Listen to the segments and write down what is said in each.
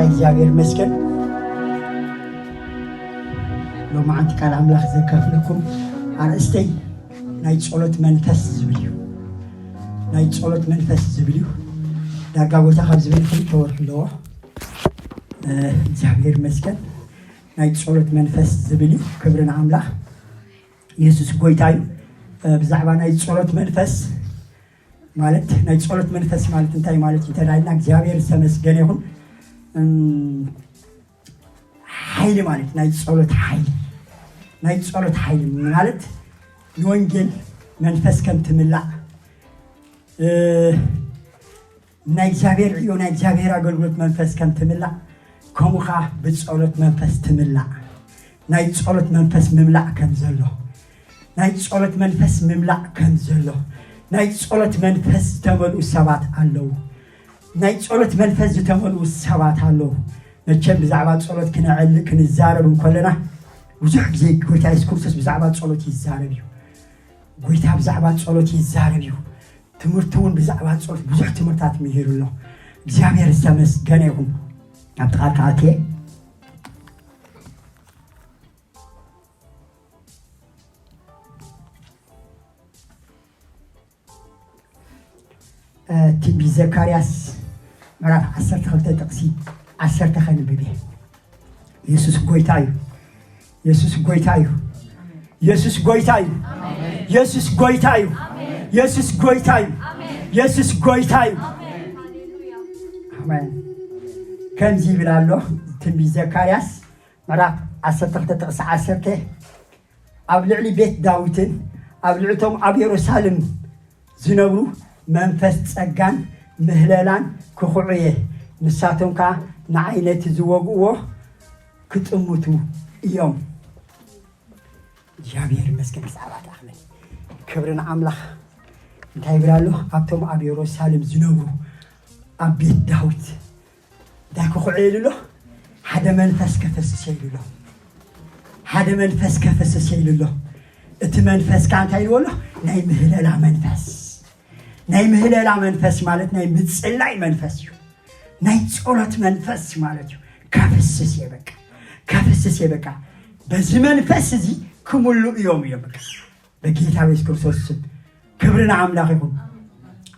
እግዚኣብሔር ይመስገን። ሎማዓንቲ ቃል ኣምላኽ ዘካፍለኩም ኣርእስተይ ናይ ጸሎት መንፈስ ዝብል እዩ። ናይ ጸሎት መንፈስ ዝብል እዩ። ዳርጋ ቦታ ካብ ዝብል ክልተ ወርሒ ኣለዎ። እግዚኣብሔር ይመስገን። ናይ ጸሎት መንፈስ ዝብል እዩ። ክብሪ ንኣምላኽ። የሱስ ጎይታ እዩ። ብዛዕባ ናይ ጸሎት መንፈስ ማለት ናይ ጸሎት መንፈስ ማለት እንታይ ማለት እንተዳይና እግዚኣብሔር ዝተመስገነ ይኹን። ሓይሊ ማለት ናይ ጸሎት ሓይሊ ናይ ጸሎት ሓይሊ ማለት ንወንጌል መንፈስ ከም ትምላእ ናይ እግዚኣብሔር ዕዮ ናይ እግዚኣብሔር ኣገልግሎት መንፈስ ከም ትምላእ ከምኡ ከዓ ብጸሎት መንፈስ ትምላእ። ናይ ጸሎት መንፈስ ምምላእ ከም ዘሎ ናይ ጸሎት መንፈስ ምምላእ ከም ዘሎ ናይ ጸሎት መንፈስ ዝተመልኡ ሰባት ኣለዉ። ናይ ጸሎት መንፈስ ዝተመልኡ ሰባት ኣለዉ። መቸም ብዛዕባ ጸሎት ክነዕልእ ክንዛረብ እንከለና ብዙሕ ግዜ ጎይታ የሱስ ክርስቶስ ብዛዕባ ጸሎት ይዛረብ እዩ። ጎይታ ብዛዕባ ጸሎት ይዛረብ እዩ። ትምህርቲ እውን ብዛዕባ ጸሎት ብዙሕ ትምህርታት ምሂሩ ኣሎ። እግዚኣብሔር ዝተመስገነ ይኹን። ኣብቲ ቃል ከኣትየ ትንቢት ዘካርያስ ምዕራፍ ዓሰርተ ክልተ ጥቕሲ ዓሰርተ ከንብብ እየ። የሱስ ጎይታ እዩ። የሱስ ጎይታ እዩ። የሱስ ጎይታ እዩ። የሱስ ጎይታ እዩ። የሱስ ጎይታ እዩ። የሱስ ጎይታ እዩ። ኣሜን። ከምዚ ይብል ኣሎ ትንቢት ዘካርያስ ምዕራፍ ዓሰርተ ክልተ ጥቕሲ ዓሰርተ ኣብ ልዕሊ ቤት ዳዊትን ኣብ ልዕሊ እቶም ኣብ የሩሳሌም ዝነብሩ መንፈስ ጸጋን ምህለላን ክኹዑ እየ፣ ንሳቶም ከኣ ንዓይ ነቲ ዝወግእዎ ክጥምቱ እዮም። እግዚኣብሔር ይመስገን። ብዛዕባ ተኣኽለ ክብሪ ንኣምላኽ። እንታይ ይብል ኣሎ? ኣብቶም ኣብ የሩሳሌም ዝነብሩ ኣብ ቤት ዳዊት እንታይ ክኹዑ ኢሉ ኣሎ? ሓደ መንፈስ ከፈስስ ኢሉ ኣሎ። ሓደ መንፈስ ከፈስስ ኢሉ ኣሎ። እቲ መንፈስ ከኣ እንታይ ኢልዎ ኣሎ? ናይ ምህለላ መንፈስ። ናይ ምህለላ መንፈስ ማለት ናይ ምጽላይ መንፈስ እዩ። ናይ ጸሎት መንፈስ ማለት እዩ። ከፍስስ እየ በቃ። ከፍስስ እየ በቃ። በዚ መንፈስ እዚ ክምሉ እዮም እዮም በቃ። በጌታ በየሱስ ክርስቶስ ስም ክብሪ ንኣምላኽ ይኹን።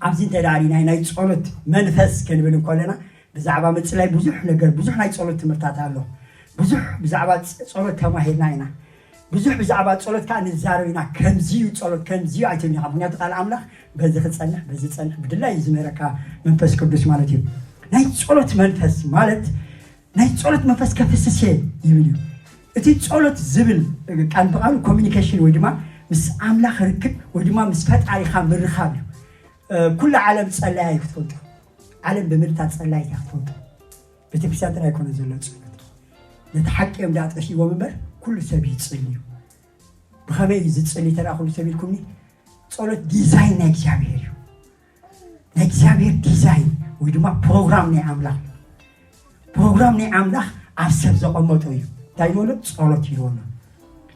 ኣብዚ እንተ ደኣ ናይ ናይ ጸሎት መንፈስ ክንብል እንከለና ብዛዕባ ምጽላይ ብዙሕ ነገር ብዙሕ ናይ ጸሎት ትምህርታት ኣሎ። ብዙሕ ብዛዕባ ጸሎት ተማሂርና ኢና። ብዙሕ ብዛዕባ ጸሎት ከዓ ንዛረብ ኢና። ከምዚ እዩ ጸሎት ከምዚ እዩ ኣይትብልኻ። ምክንያቱ ቃል ኣምላኽ በዚ ክጸንሕ በዚ ጸንሕ ብድላይ እዩ ዝምህረካ መንፈስ ቅዱስ ማለት እዩ። ናይ ጸሎት መንፈስ ማለት ናይ ጸሎት መንፈስ ከፍስስ እየ ይብል እዩ። እቲ ጸሎት ዝብል ቃል ብቃሉ ኮሚኒኬሽን ወይ ድማ ምስ ኣምላኽ ርክብ ወይ ድማ ምስ ፈጣሪኻ ምርኻብ እዩ። ኩሉ ዓለም ጸላያ እዩ ክትፈልጡ። ዓለም ብምልታ ጸላይት እያ ክትፈልጡ። ቤተክርስትያን ጥራይ ኣይኮነ ዘሎ ጸሎት። ነቲ ሓቂ እዮም ደኣ ጠፊእዎም እምበር ኩሉ ሰብ ይጽል እዩ። ብኸመይ እዩ ዝጽል ተደኣ ኩሉ ሰብ ኢልኩምኒ? ጸሎት ዲዛይን ናይ እግዚኣብሔር እዩ። ናይ እግዚኣብሔር ዲዛይን ወይ ድማ ፕሮግራም ናይ ኣምላኽ። ፕሮግራም ናይ ኣምላኽ ኣብ ሰብ ዘቐመጦ እዩ። እንታይ ይበሎ? ጸሎት ይበሎ።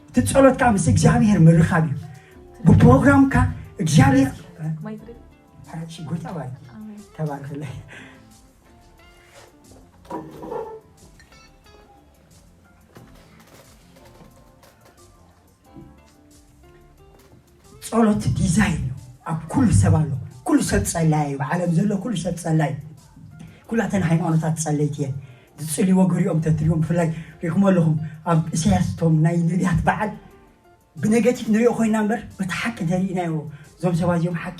እቲ ጸሎት ከዓ ምስ እግዚኣብሔር ምርኻብ እዩ። ብፕሮግራምካ እግዚኣብሔር ጎይታ ባርኪ። ተባርክለይ። ጸሎት ዲዛይን እዩ። ኣብ ኩሉ ሰብ ኣሎ። ኩሉ ሰብ ጸላይ እዩ። ብዓለም ዘሎ ኩሉ ሰብ ጸላይ እዩ። ኩላተን ሃይማኖታት ጸለይቲ እየን። ዝጽልይዎ ገሊኦም ተትሪኦም ብፍላይ ሪኹም ኣለኹም ኣብ እሰያስ እቶም ናይ ነቢያት በዓል ብነገቲቭ ንሪኦ ኮይና እምበር በቲ ሓቂ እንተሪእናዮ እዞም ሰባት እዚኦም ሓቂ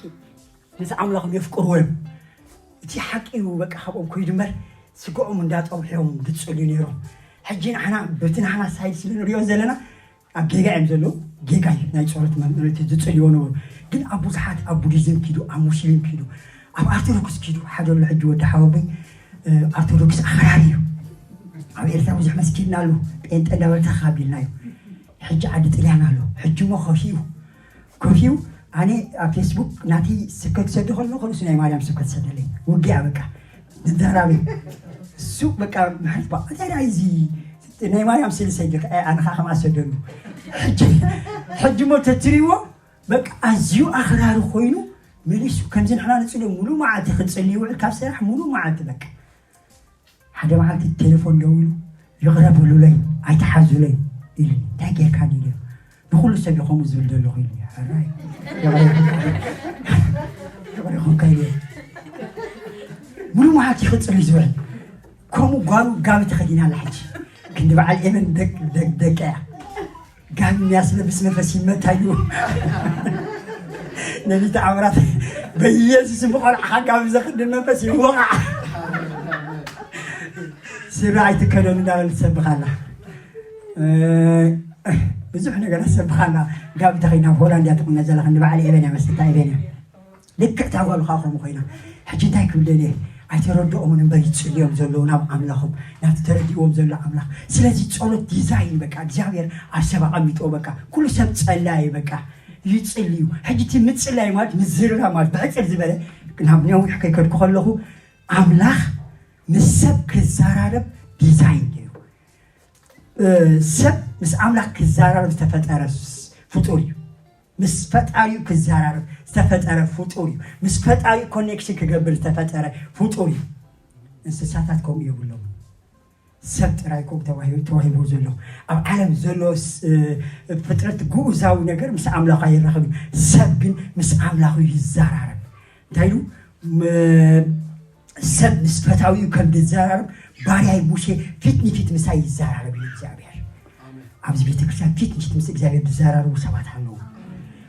ነቲ ኣምላኾም የፍቅርዎ እዮም። እቲ ሓቂ እዩ በቃ ካብኦም ኮይዱ እምበር ስግኦም እንዳጠውሑ እዮም ዝጽልዩ ነይሮም። ሕጂ ንሕና በቲ ንሕና ሳይድ ስለ ንሪኦ ዘለና ኣብ ጌጋ እዮም ዘለዉ። ጌጋ እዩ ናይ ጸሎት መምህርቲ ዝጽልይዎ ነበሩ። ግን ኣብ ብዙሓት ኣብ ቡዲዝም ኪዱ ኣብ ሙስሊም ኪዱ ኣብ ኣርቶዶክስ ኪዱ ሓደ ኣሎ ሕጂ ወዲ ሓወቦይ ኣርቶዶክስ ኣኽራሪ እዩ። ኣብ ኤርትራ ብዙሕ መስኪድና ኣሎ። ጴንጠ እንዳበልካ ካቢልና እዩ። ሕጂ ዓዲ ጥልያን ኣሎ። ሕጂ እሞ ከፊኡ ከፊኡ ኣነ ኣብ ፌስቡክ ናተይ ስብከት ክሰዶ ከለኹ ንሱ ናይ ማርያም ስብከት ሰደለይ። ውግያ በቃ ንዘራቢ እሱ በቃ ምሕረት ባ እንታይ ደኣ እዚ ናይ ማርያም ስእሊ ሰይድካ ኣይ ኣነኻ ከማ ሰደሉ ሕጂ ሕጂ እሞ ተትሪዎ በቃ ኣዝዩ ኣኽራሪ ኮይኑ መሊሱ ከምዚ ንሕና ንጽልዮ ሙሉ መዓልቲ ክጽሊ ይውዕል ካብ ሰራሕ ሙሉ መዓልቲ በቃ ሓደ መዓልቲ ቴሌፎን ደዊሉ፣ "ይቕረ በሉለይ፣ ኣይትሓዙለይ" ኢሉ። "እንታይ ጌርካኒ?" ኢለ። "ንኹሉ ሰብ እዩ ከምኡ ዝብል ዘለኹ" ኢሉ። ሕራይ፣ ይቕረ ኢልካ፣ ይቕረ ኢልካ ኢለ። ሙሉ መዓልቲ ይቕጽል እዩ ዝውዕል። ከምኡ ጓሉ ጋቢ ተኸዲና ኣላ ሕጂ። ክንዲ በዓል ኤመን ደቅ-፣ ደቅ-፣ ደቀ እያ። ጋቢ የሚያስለብስ መንፈስ ይመታ እዩ። ነቢይ ተኣምራት፣ በኢየሱስ ብቆልዓኻ ጋቢ ዘኽድን መንፈስ ይወቓዕ። ስረ ኣይትከደኑ እንዳበል ትሰብኽ ኣላ። እ፣ ብዙሕ ነገር ትሰብኽ ኣላ። ጋቢ ተኸዲና ኣብ ሆላንድ እያ ትቕመጥ ዘላ። ክንዲ በዓል ኤበን እያ መስልታ፣ ኤበን እያ። ልክዕ እታ ጓል ኸዓ ከምኡ ኮይና። ሕጂ እንታይ ክብል ደልየ? ኣይተረድኦምን እምበር ይጽልዮም ዘለዉ ናብ ኣምላኾም፣ ናብቲ ተረዲእዎም ዘሎ ኣምላኽ። ስለዚ ጸሎት ዲዛይን፣ በቃ እግዚኣብሔር ኣብ ሰብ ኣቐሚጥዎ። በቃ ኩሉ ሰብ ጸላይ እዩ፣ በቃ ይጽልዩ። ሕጂ እቲ ምጽላይ ማለት ምዝርራብ ማለት፣ ብሕጽር ዝበለ፣ ናብ ነዊሕ ከይከድኩ ከለኹ፣ ኣምላኽ ምስ ሰብ ክዘራረብ ዲዛይን ገይሩ። እ፣ ሰብ ምስ ኣምላኽ ክዘራረብ ዝተፈጠረ ስ-፣ ፍጡር እዩ። ምስ ፈጣሪኡ ክዘራረብ ዝተፈጠረ ፍጡር እዩ። ምስ ፈጣሪኡ ኮኔክሽን ክገብር ዝተፈጠረ ፍጡር እዩ። እንስሳታት ከምኡ የብሎም። ሰብ ጥራይ ከምኡ ተዋሂቡ፣ ተዋሂቡ ዘሎ። ኣብ ዓለም ዘሎ ስ-፣ እ፣ ፍጥረት ግኡዛዊ ነገር ምስ ኣምላኽ ኣይራኸብን። ሰብ ግን ምስ ኣምላኹ ይዘራረብ። እንታይ ኢሉ? ም-፣ ሰብ ምስ ፈታዊኡ ከም ዝዘራረብ፣ ባርያይ ሙሴ ፊት ንፊት ምሳይ ይዘራረብ እዩ እግዚኣብሔር። ኣሜን። ኣብዚ ቤተክርስትያን ፊት ንፊት ምስ እግዚኣብሔር ዝዘራረቡ ሰባት ኣለዉ።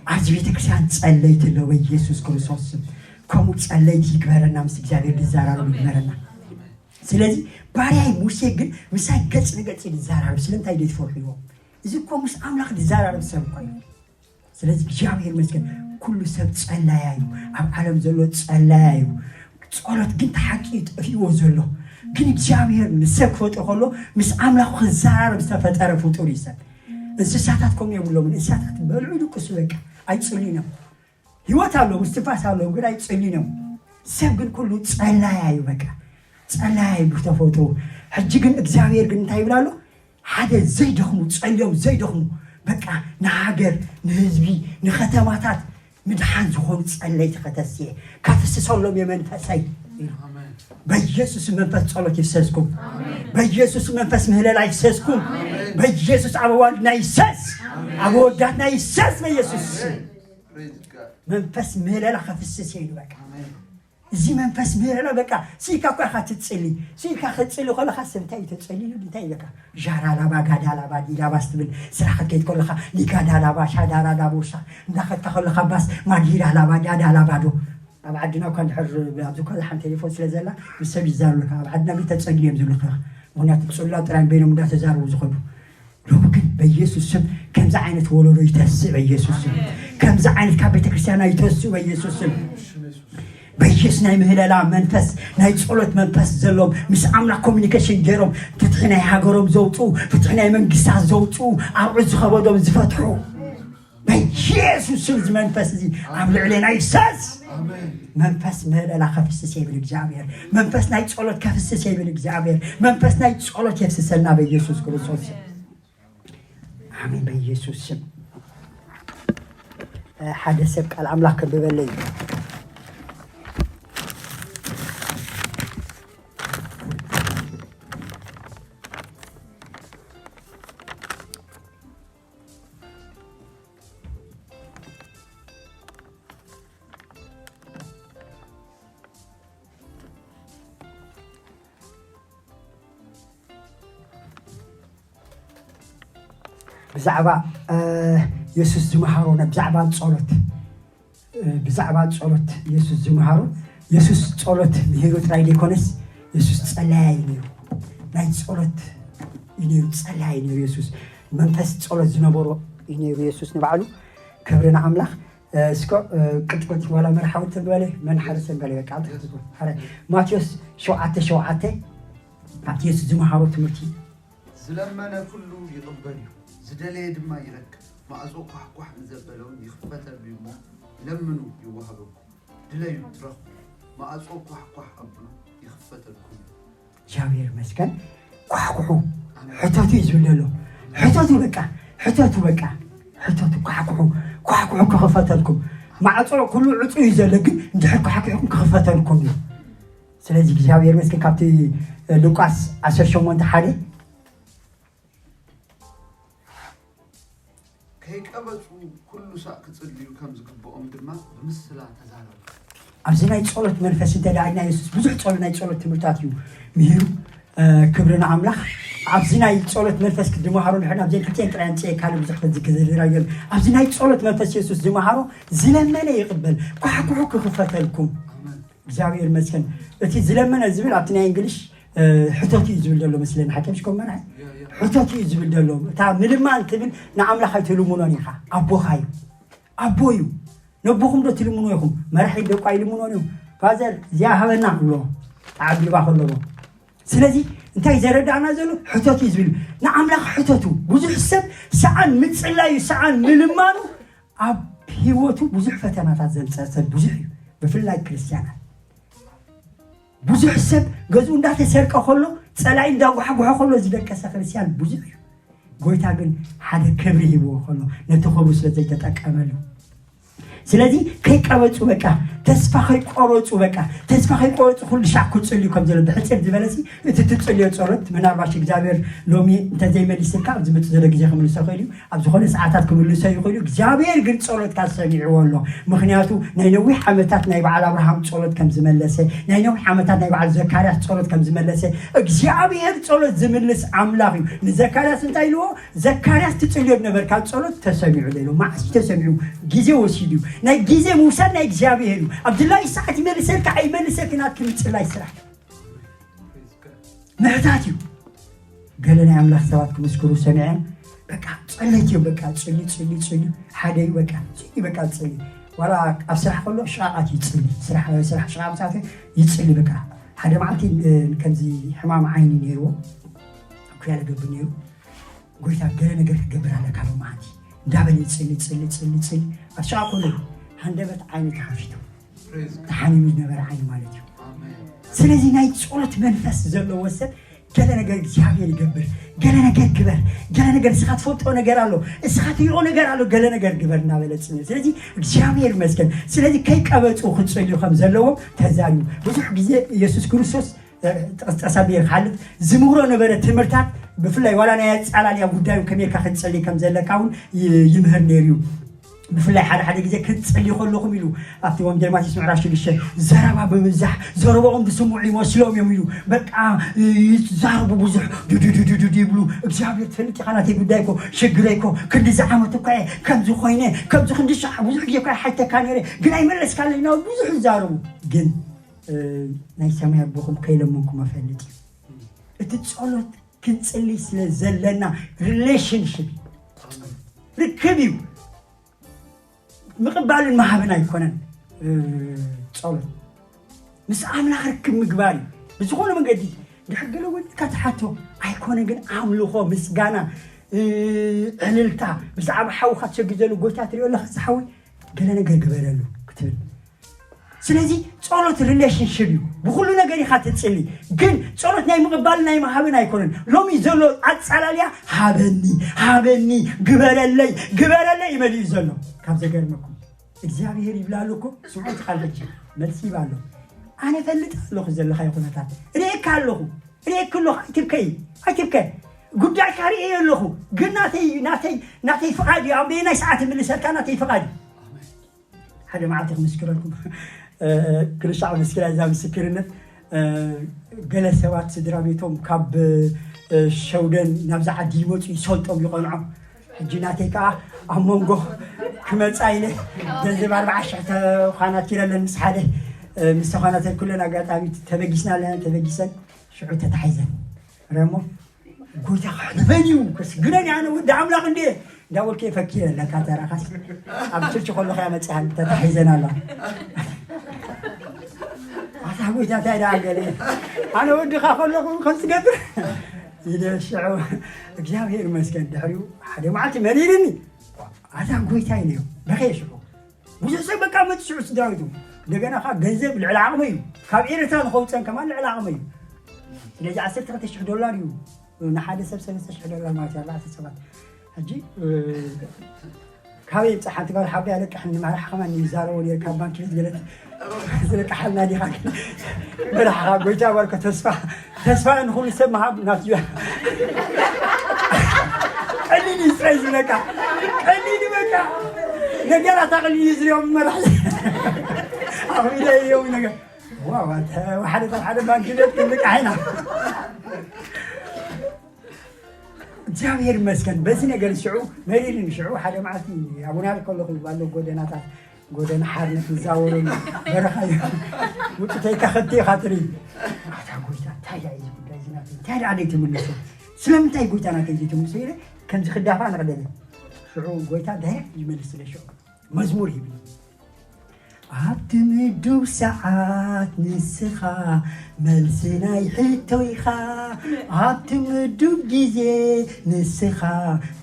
ኣብዚ ቤተክርስትያን ጸለይቲ ኣለዉ፣ በኢየሱስ ክርስቶስ ስም። ከምኡ ጸለይቲ ይግበረና፣ ምስ እግዚኣብሔር ዝዘራረቡ ይግበረና። ስለዚ ባርያይ ሙሴ ግን ምሳይ ገጽ ንገጽ እዩ ዝዘራረብ። ስለምንታይ ደይ ትፈርሕዎ? እዚ እኮ ምስ ኣምላኽ ዝዘራረብ ሰብ እኮ እዩ። ስለዚ እግዚኣብሔር ይመስገን፣ ኩሉ ሰብ ጸላያ እዩ። ኣብ ዓለም ዘሎ ጸላያ እዩ። ጸሎት ግን ተሓቂ እዩ ጠፊእዎ ዘሎ። ግን እግዚኣብሔር ንሰብ ክፈጥሮ ከሎ ምስ ኣምላኹ ክዘራረብ ዝተፈጠረ ፍጡር እዩ ሰብ። እንስሳታት ከምኡ የብሎምን። እንስሳታት በልዑ ድቅሱ በቃ ኣይጽልዩን እዮም። ህይወት ኣለዎም፣ እስትንፋስ ኣለዎም፣ ግን ኣይጽልዩን እዮም። ሰብ ግን ኩሉ ጸላያ እዩ በቃ። ጸላያ እዩ ብተፈጥሮ። ሕጂ ግን እግዚኣብሔር ግን እንታይ ይብል ኣሎ? ሓደ ዘይደኽሙ፣ ጸልዮም ዘይደኽሙ፣ በቃ ንሃገር፣ ንህዝቢ፣ ንከተማታት ምድሓን ዝኾኑ ጸለይቲ ከተስየ፣ ከፍስሰሎም እየ መንፈሰይ። ኣሜን። በኢየሱስ መንፈስ ጸሎት ይፍሰስኩም። ኣሜን። በኢየሱስ መንፈስ ምህለላ ይፍሰስኩም። ኣሜን። በኢየሱስ ኣብ ኣዋልድና ይፍሰስ። ኣሜን። ኣብ ኣወዳትና ይፍሰስ በኢየሱስ። ኣሜን። Praise God። መንፈስ ምህለላ ከፍስስ እየ ኢሉ በቃ። ኣሜን። እዚ መንፈስ ምህለላ በቃ ስኢልካ እኮ ኢኻ ትጽሊ። ስኢልካ ክትጽሊ ከለኻ ሰብ እንታይ እዩ ተጸሊሉ? እንታይ እዩ በቃ? ዣራ ላባ፣ ጋዳ ላባ፣ ዲላባስ ትብል። ስራሕ ክትከይድ ከለኻ ሊጋዳ ላባ፣ ሻዳራ ዳቦሻ። እንዳኸድካ ከለኻ ባስ ማዲራ ላባ፣ ዳዳ ላባ ዶ። ኣብ ዓድና እኳ እንድሕር ኣብዚ እኳ ዝሓን ቴሌፎን ስለ ዘላ ምስ ሰብ ይዛረቡ ኣለካ። ኣብ ዓድና ግን ተጸልዩ እዮም ዝብሉካ። ምኽንያቱ ጽሉላት ጥራይ በይኖም እንዳተዛረቡ ዝኸዱ። ሎሚ ግን በኢየሱስ ስም ከምዚ ዓይነት ወለዶ ይተስእ በኢየሱስ ስም። ከምዚ ዓይነት ካብ ቤተክርስትያና ይተስእ በኢየሱስ ስም። በኢየሱስ ናይ ምህለላ መንፈስ፣ ናይ ጸሎት መንፈስ ዘለዎም፣ ምስ ኣምላኽ ኮሚኒኬሽን ገይሮም ፍትሒ ናይ ሃገሮም ዘውጽኡ፣ ፍትሒ ናይ መንግስታት ዘውጽኡ፣ ኣርዑት ዝኸበዶም ዝፈትሑ በኢየሱስ ስም እዚ መንፈስ እዚ ኣብ ልዕሌና ይፍሰስ። ኣሜን። መንፈስ ምህለላ ከፍስስ ይብል እግዚኣብሔር። መንፈስ ናይ ጸሎት ከፍስስ ይብል እግዚኣብሔር። መንፈስ ናይ ጸሎት የፍስሰልና በኢየሱስ ክርስቶስ ስም። ኣሜን። በኢየሱስ ስም። እ፣ ሓደ ሰብ ቃል ኣምላኽ ከንብበለይ። ብዛዕባ፣ እ፣ የሱስ ዝመሃሮ ነ-፣ ብዛዕባ ጸሎት፣ እ፣ ብዛዕባ ጸሎት የሱስ ዝመሃሮ፣ የሱስ ጸሎት ምሂሩ ጥራይ ዘይኮነስ፣ የሱስ ጸላያይ እዩ ነይሩ። ናይ ጸሎት እዩ ነይሩ፣ ጸላያይ እዩ ነይሩ የሱስ። መንፈስ ጸሎት ዝነበሮ እዩ ነይሩ የሱስ ንባዕሉ። ክብሪ ንኣምላኽ። እ፣ እስከ፣ እ፣ ቅጥቅጥ ዋላ መርሓዊ ተበለ፣ መን ሓደ ሰብ በለ፣ በቃ፣ ቅጥቅጥ። ሓደ ማቴዎስ ሸውዓተ ሸውዓተ፣ ኣብቲ የሱስ ዝመሃሮ ትምህርቲ። ዝለመነ ኩሉ ይቕበል እዩ፣ ዝደለየ ድማ ይረክብ። ማዕጾ ኳሕኳሕ ንዘበለ እውን ይኽፈተሉ እዩ እሞ፣ ለምኑ ይወሃበኩም፣ ድለዩ ትረኽቡ። ማዕጾ ኳሕኳሕ ኣብሉ ይኽፈተልኩም እዩ። እግዚኣብሔር ይመስገን። ኳሕኩሑ፣ ሕተቱ እዩ ዝብል ዘሎ። ሕተቱ በቃ፣ ሕተቱ በቃ፣ ሕተቱ፣ ኳሕኩሑ፣ ኳሕኩሑ ክኽፈተልኩም። ማዕጾ ኩሉ ዕጹ እዩ ዘሎ፣ ግን እንድሕር ኳሕኩሕኩም ክኽፈተልኩም እዩ። ስለዚ እግዚኣብሔር መስገን ካብቲ ሉቃስ ዓሰርተ ሸሞንተ ሓደ ከይቀበጹ ኩሉ ሳዕ ክጽልዩ ከም ዝግብኦም ድማ ብምስላ ተዛረቡ። ኣብዚ ናይ ጸሎት መንፈስ እንተ ደኣ ኢልና የሱስ ብዙሕ ጸሎት ናይ ጸሎት ትምህርታት እዩ ምሂሩ። ክብሪ ንኣምላኽ። ኣብዚ ናይ ጸሎት መንፈስ ክትድመሃሮ ንሕና ኣብዚ ክልቲኤን ጥራይ ኣምጽኤ ካልእ ብዙሕ ከዚ ክዝርዝር ኣይደልን። ኣብዚ ናይ ጸሎት መንፈስ የሱስ ዝመሃሮ ዝለመነ ይቕበል ኳሕኩሑ ክኽፈተልኩም። እግዚኣብሔር ይመስገን። እቲ ዝለመነ ዝብል ኣብቲ ናይ እንግሊሽ ሕተቱ እዩ ዝብል ዘሎ መስለኒ ሓኪም ሽኮመራ ሕተቱ እዩ ዝብል ዘሎ። እታ ምልማን ትብል ንኣምላኽ ኣይትልምኖን ኢኻ ኣቦኻ እዩ ኣቦ እዩ። ነቦኹም ዶ ትልምኖ ኢኹም? መራሒ ደቁ ኣይልምኖን እዩ። ፋዘር እዚኣ ሃበና ክብሎ ተዓቢባ ከለዎ ስለዚ እንታይ ዘረዳእና ዘሎ ሕተቱ እዩ ዝብል ንኣምላኽ ሕተቱ። ብዙሕ ሰብ ሰኣን ምፅላዩ ሰኣን ምልማኑ ኣብ ህይወቱ ብዙሕ ፈተናታት ዘምፀእ ሰብ ብዙሕ እዩ። ብፍላይ ክርስትያናት ብዙሕ ሰብ ገዝኡ እንዳተሰርቀ ከሎ ፀላኢ እንዳጓሕጓሖ ከሎ ዝደቀሰ ክርስትያን ብዙሕ እዩ። ጎይታ ግን ሓደ ክብሪ ሂብዎ ከሎ ነቲ ክብሩ ስለ ዘይተጠቀመሉ ስለዚ ከይቀበፁ በቃ ተስፋ ከይቆረፁ በቃ ተስፋ ከይቆረፁ ኩሉ ሻዕ ክፅልዩ ከም ዘሎ ብሕፅር ዝበለሲ እቲ ትፅልዮ ፀሎት ምናልባሽ እግዚኣብሔር ሎሚ እንተዘይመሊስልካ ኣብ ዝመፅእ ዘሎ ግዜ ክምልሶ ይኽእል እዩ። ኣብ ዝኾነ ሰዓታት ክምልሶ ይኽእል እዩ። እግዚኣብሔር ግን ፀሎትካ ሰሚዕዎ ኣሎ። ምክንያቱ ናይ ነዊሕ ዓመታት ናይ በዓል ኣብርሃም ፀሎት ከም ዝመለሰ ናይ ነዊሕ ዓመታት ናይ በዓል ዘካርያስ ፀሎት ከም ዝመለሰ እግዚኣብሔር ፀሎት ዝምልስ ኣምላኽ እዩ። ንዘካርያስ እንታይ ኢልዎ? ዘካርያስ ትጽልዮ ዝነበርካ ጸሎት ተሰሚዑ ዶ ኢሉ? መዓስ እዩ ተሰሚዑ? ግዜ ወሲዱ እዩ። ናይ ግዜ ምውሳድ ናይ እግዚኣብሔር እዩ። ኣብ ድላዩ ሰዓት ይመልሰልካ ኣይመልሰልክ ናትኪ ምጽላይ ስራሕ እዩ። ምሕታት እዩ። ገለ ናይ ኣምላኽ ሰባት ክምስክሩ ሰሚዐ በቃ ጸሎት እዩ በቃ ጽሊ ጽሊ ጽሊ ሓደ እዩ በቃ ጽሊ በቃ ጽሊ ዋላ ኣብ ስራሕ ከሎ ሽቓቓት ይጽሊ ስራሕ ስራሕ ሽቓቕ ሰዓት ይጽሊ በቃ ሓደ መዓልቲ ከምዚ ሕማም ዓይኒ ነይርዎ ኩያለ ገብር ነይሩ ጎይታ ገለ ነገር ክትገብር ኣለካ ሎማዓንቲ እንዳበለ ይፅሊ ፅሊ ፅሊ ፅሊ ኣብ ሸቃ ኮነ ሃንደበት ዓይኑ ተኸፊቱ ተሓሚሙ ዝነበረ ዓይኒ ማለት እዩ። ስለዚ ናይ ፀሎት መንፈስ ዘለዎ ሰብ ገለ ነገር እግዚኣብሔር ይገብር፣ ገለ ነገር ግበር፣ ገለ ነገር እስኻ ትፈልጦ ነገር ኣሎ፣ እስኻ ትሪኦ ነገር ኣሎ፣ ገለ ነገር ግበር እናበለ ፅሊ። ስለዚ እግዚኣብሔር ይመስገን። ስለዚ ከይቀበፁ ክፅልዩ ከም ዘለዎም ተዛሪቡ። ብዙሕ ግዜ ኢየሱስ ክርስቶስ ጠስጠስ ኣቢለ ክሓልፍ ዝምህሮ ነበረ ትምህርታት ብፍላይ ዋላ ናይ ኣጻላልያ ጉዳዩ ከመይካ ክትጸሊ ከም ዘለካ እውን ይምህር ነይሩ እዩ። ብፍላይ ሓደ ሓደ ግዜ ክትጸሊ ከለኹም ኢሉ ኣብቲ ወንጌል ማቴዎስ ምዕራፍ ሽዱሽተ ዘረባ ብምብዛሕ ዘረባኦም ዝስምዑ ይመስሎም እዮም ኢሉ በቃ ይዛረቡ ብዙሕ ዱዱዱዱዱ ይብሉ እግዚኣብሔር ትፈልጥ ኢኻ ናተይ ጉዳይ እኮ ሽግረይ እኮ ክንዲ ዝዓመት እኳ እየ ከምዚ ኮይነ ከምዚ ክንዲ ሻዕ ብዙሕ ግዜ እኳ ሓይተካ ነይረ ግን ኣይመለስካለይ ናብ ብዙሕ ይዛረቡ ግን ናይ ሰማይ ኣቦኹም ከይለመንኩም እፈልጥ እዩ። እቲ ጸሎት ክንጽሊ ስለ ዘለና ሪሌሽንሽፕ ርክብ እዩ። ምቕባልን መሃብን ኣይኮነን ጸሎት ምስ ኣምላኽ ርክብ ምግባር እዩ። ብዝኾነ መንገዲ ድሕር ገለ ወድካ ትሓቶ ኣይኮነ ግን ኣምልኾ ምስጋና ዕልልታ ብዛዕባ ሓውካ ትሸግር ዘሎ ጎይታ ትሪኦ ኣለካ ዝሓወይ ገለ ነገር ግበረሉ ክትብል ስለዚ ጸሎት ሪሌሽንሽፕ እዩ ብኩሉ ነገር ኢኻ ትጽሊ ግን ጸሎት ናይ ምቕባል ናይ ምሃብን ኣይኮነን ሎሚ ዘሎ ኣጻላልያ ሃበኒ ሃበኒ ግበረለይ ግበረለይ ይመልዩ ዘሎ ካብ ዘገርመኩም እግዚኣብሔር ይብላሉ እኮ ስምዑ ትኻል ሕጂ መልሲ ይባሉ ኣነ ፈልጥ ኣለኹ ዘለኻዮ ኩነታት ርእየካ ኣለኹ ርእየክ ኣለኹ ኣይትብከይ ኣይትብከ ጉዳይካ ርእየ ኣለኹ ግን ናተይ ናተይ ናተይ ፍቓድ እዩ ኣብ ናይ ሰዓት ምልሰልካ ናተይ ፍቓድ እዩ ሓደ መዓልቲ ክምስክረልኩም ክልሻዕ ምስክር እዛ ምስክርነት ገለ ሰባት ስድራ ቤቶም ካብ ሸውደን ናብዚ ዓዲ ይመፁ ይሰልጦም ይቐንዖም ሕጂ ናተይ ከዓ ኣብ መንጎ ክመፃ ኢለ ገንዘብ ኣርባዓ ሽሕ ተኳናቲረ ኣለን ምስ ሓደ ምስ ተኳናተል ኩለን ኣጋጣሚ ተበጊስና ኣለና ተበጊሰን ሽዑ ተታሒዘን ረሞ ጎይታ ክሕልፈን እዩ ከስግደን ኣነ ወዲ ኣምላኽ እንደ እንዳበልኩ ፈኪረ ኣለካ ተራኻስ ኣብ ችርች ከለኹ እያ መፅያ ተታሒዘን ኣላ ኣታ ጎይታ እንታይ ደኣ ገለ ኣነ ወድኻ ከለኹ ከም ትገብር ኢለ ሽዑ እግዚኣብሔር ይመስገን ድሕሪኡ ሓደ መዓልቲ መሪርኒ ኣታ ጎይታ ኢለዮ በኸየ ሽዑ ብዙሕ ሰብ በቃ መፅስዑ ስድራዊቱ እንደገና ካ ገንዘብ ልዕሊ ዓቕመ እዩ ካብ ኤርትራ ንኸውፀን ከማን ልዕሊ ዓቕመ እዩ ስለዚ ዓሰርተ ክልተ ሽሕ ዶላር እዩ ንሓደ ሰብ ሰለስተ ሽሕ ዶላር ማለት እዩ ኣርባዕተ ሰባት ሕጂ ካበይ ይምፃእ ሓንቲ ጓል ሓበይ ኣለቅሕ ንማራሕ ከማን ይዛረቦ ነር ካብ ባንክ ቤት ገለት ዝነቃሓልና ዲኻ? መራሕኻ ጎይታ ባርኮ ተስፋ፣ ተስፋ ንኹሉ ሰብ ምሃብ ናትዩ። ቀሊል እዩ ጥራይ ዝብለካ። ቀሊል እዩ በቃ። ነገራት ኣቕሊል እዩ ዝሪኦም መራሒ። ኣኽቢለ እዮም ነገር። ዋው፣ ኣንተ ሓደ ካብ ሓደ ባንክ ቤት ክንልቃሕ ኢና። እግዚኣብሔር ይመስገን። በዚ ነገር ሽዑ መሪርኒ። ሽዑ ሓደ መዓልቲ ኣቡና ከለኹ ባለው ጎደናታት፣ ጎደና ሓርነት ንዛወረሉ በረኻ እዩ። ውፅተይ ከኸቲ ኢኻ ትርኢ። ኣታ ጎይታ፣ እንታይ ደኣ እዩ እዚ ጉዳይ እዚ ናተይ? እንታይ ደኣ ዘይትምልሶ? ስለምንታይ ጎይታ ናተይ ዘይትምልሶ? ኢለ ከምዚ ክዳፋ ንቕደም። ሽዑ ጎይታ ዳይሬክት ይመልስለ። ሽዑ መዝሙር ሂብኒ። ኣብቲ ምዱብ ሰዓት ንስኻ መልሲ ናይ ሕቶ ኢኻ። ኣብቲ ምዱብ ግዜ ንስኻ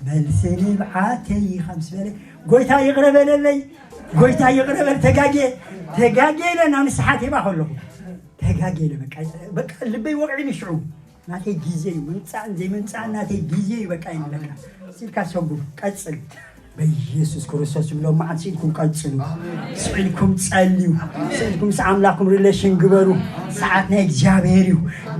መልሲ ንብዓተይ ኢኻ ምስ በለ፣ ጎይታ ይቕረ በለለይ፣ ጎይታ ይቕረ በል፣ ተጋጌ፣ ተጋጌ ኢለ ናብ ንስሓት ሂባ ከለኹ፣ ተጋጌ ኢለ በቃ፣ በቃ ልበይ ወቕዒ ንሽዑ። ናተይ ግዜ እዩ፣ ምምጻእን ዘይምምጻእን ናተይ ግዜ እዩ። በቃ ይንለካ ሲልካ ሰጉም ቀጽል። በኢየሱስ ክርስቶስ ዝብሎም መዓት ስኢልኩም ቀጽሉ። ስኢልኩም ጸልዩ። ስኢልኩም ምስ ኣምላኽኩም ሪሌሽን ግበሩ። ሰዓት ናይ እግዚኣብሔር እዩ።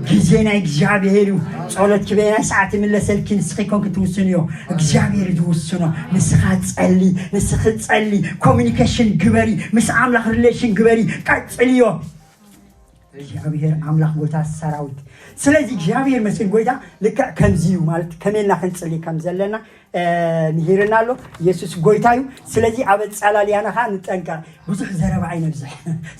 ግዜ ናይ እግዚኣብሔር እዩ። ጸሎት ክበየናይ ሰዓት ይምለሰልኪ ንስኺ ኮንኪ ትውስንዮ። እግዚኣብሔር እዩ ዝውስኖ። ንስኻ ጸሊ፣ ንስኺ ጸሊ። ኮሚኒኬሽን ግበሪ። ምስ ኣምላኽ ሪሌሽን ግበሪ። ቀጽልዮ። እግዚኣብሔር ኣምላኽ ጎይታ ሰራዊት። ስለዚ እግዚኣብሔር መስል ጎይታ ልክዕ ከምዚ እዩ ማለት ከመልና ክንጽሊ ከም ዘለና ምሂርና ኣሎ። ኢየሱስ ጎይታ እዩ። ስለዚ ኣብ ኣጸላልያና ኸዓ ንጠንቀቕ። ብዙሕ ዘረባ ኣይነብዝሕ።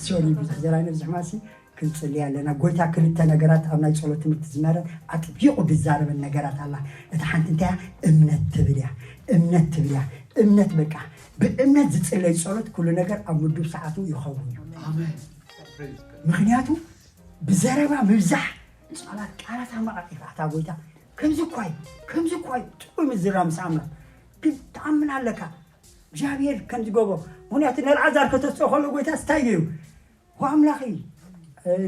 ሶሪ፣ ብዙሕ ዘረባ ኣይነብዝሕ ማሲ ክንጽሊ ኣለና። ጎይታ ክልተ ነገራት ኣብ ናይ ጸሎት ትምህርቲ ዝመረ ኣጥቢቑ ዝዛረበን ነገራት ኣላ። እታ ሓንቲ እንታይ እያ? እምነት ትብል እያ። እምነት ትብል እያ። እምነት በቃ ብእምነት ዝጽለይ ጸሎት ኩሉ ነገር ኣብ ምዱብ ሰዓቱ ይኸውን እዩ። ኣሜን። ምኽንያቱ ብዘረባ ምብዛሕ ጸላት ቃላት ኣመቓቂፋ ኣታ ጎይታ ከምዚ እኳ እዩ፣ ከምዚ እኳ እዩ፣ ጥዑይ ምዝራብ ምስ ኣምላኽ ግን ትኣምን ኣለካ እግዚኣብሔር ከም ዝገብሮ። ምኽንያቱ ንኣልዓዛር ከተስኦ ከሎ ጎይታ ስታይ እዩ። ሆ ኣምላኽ እዩ፣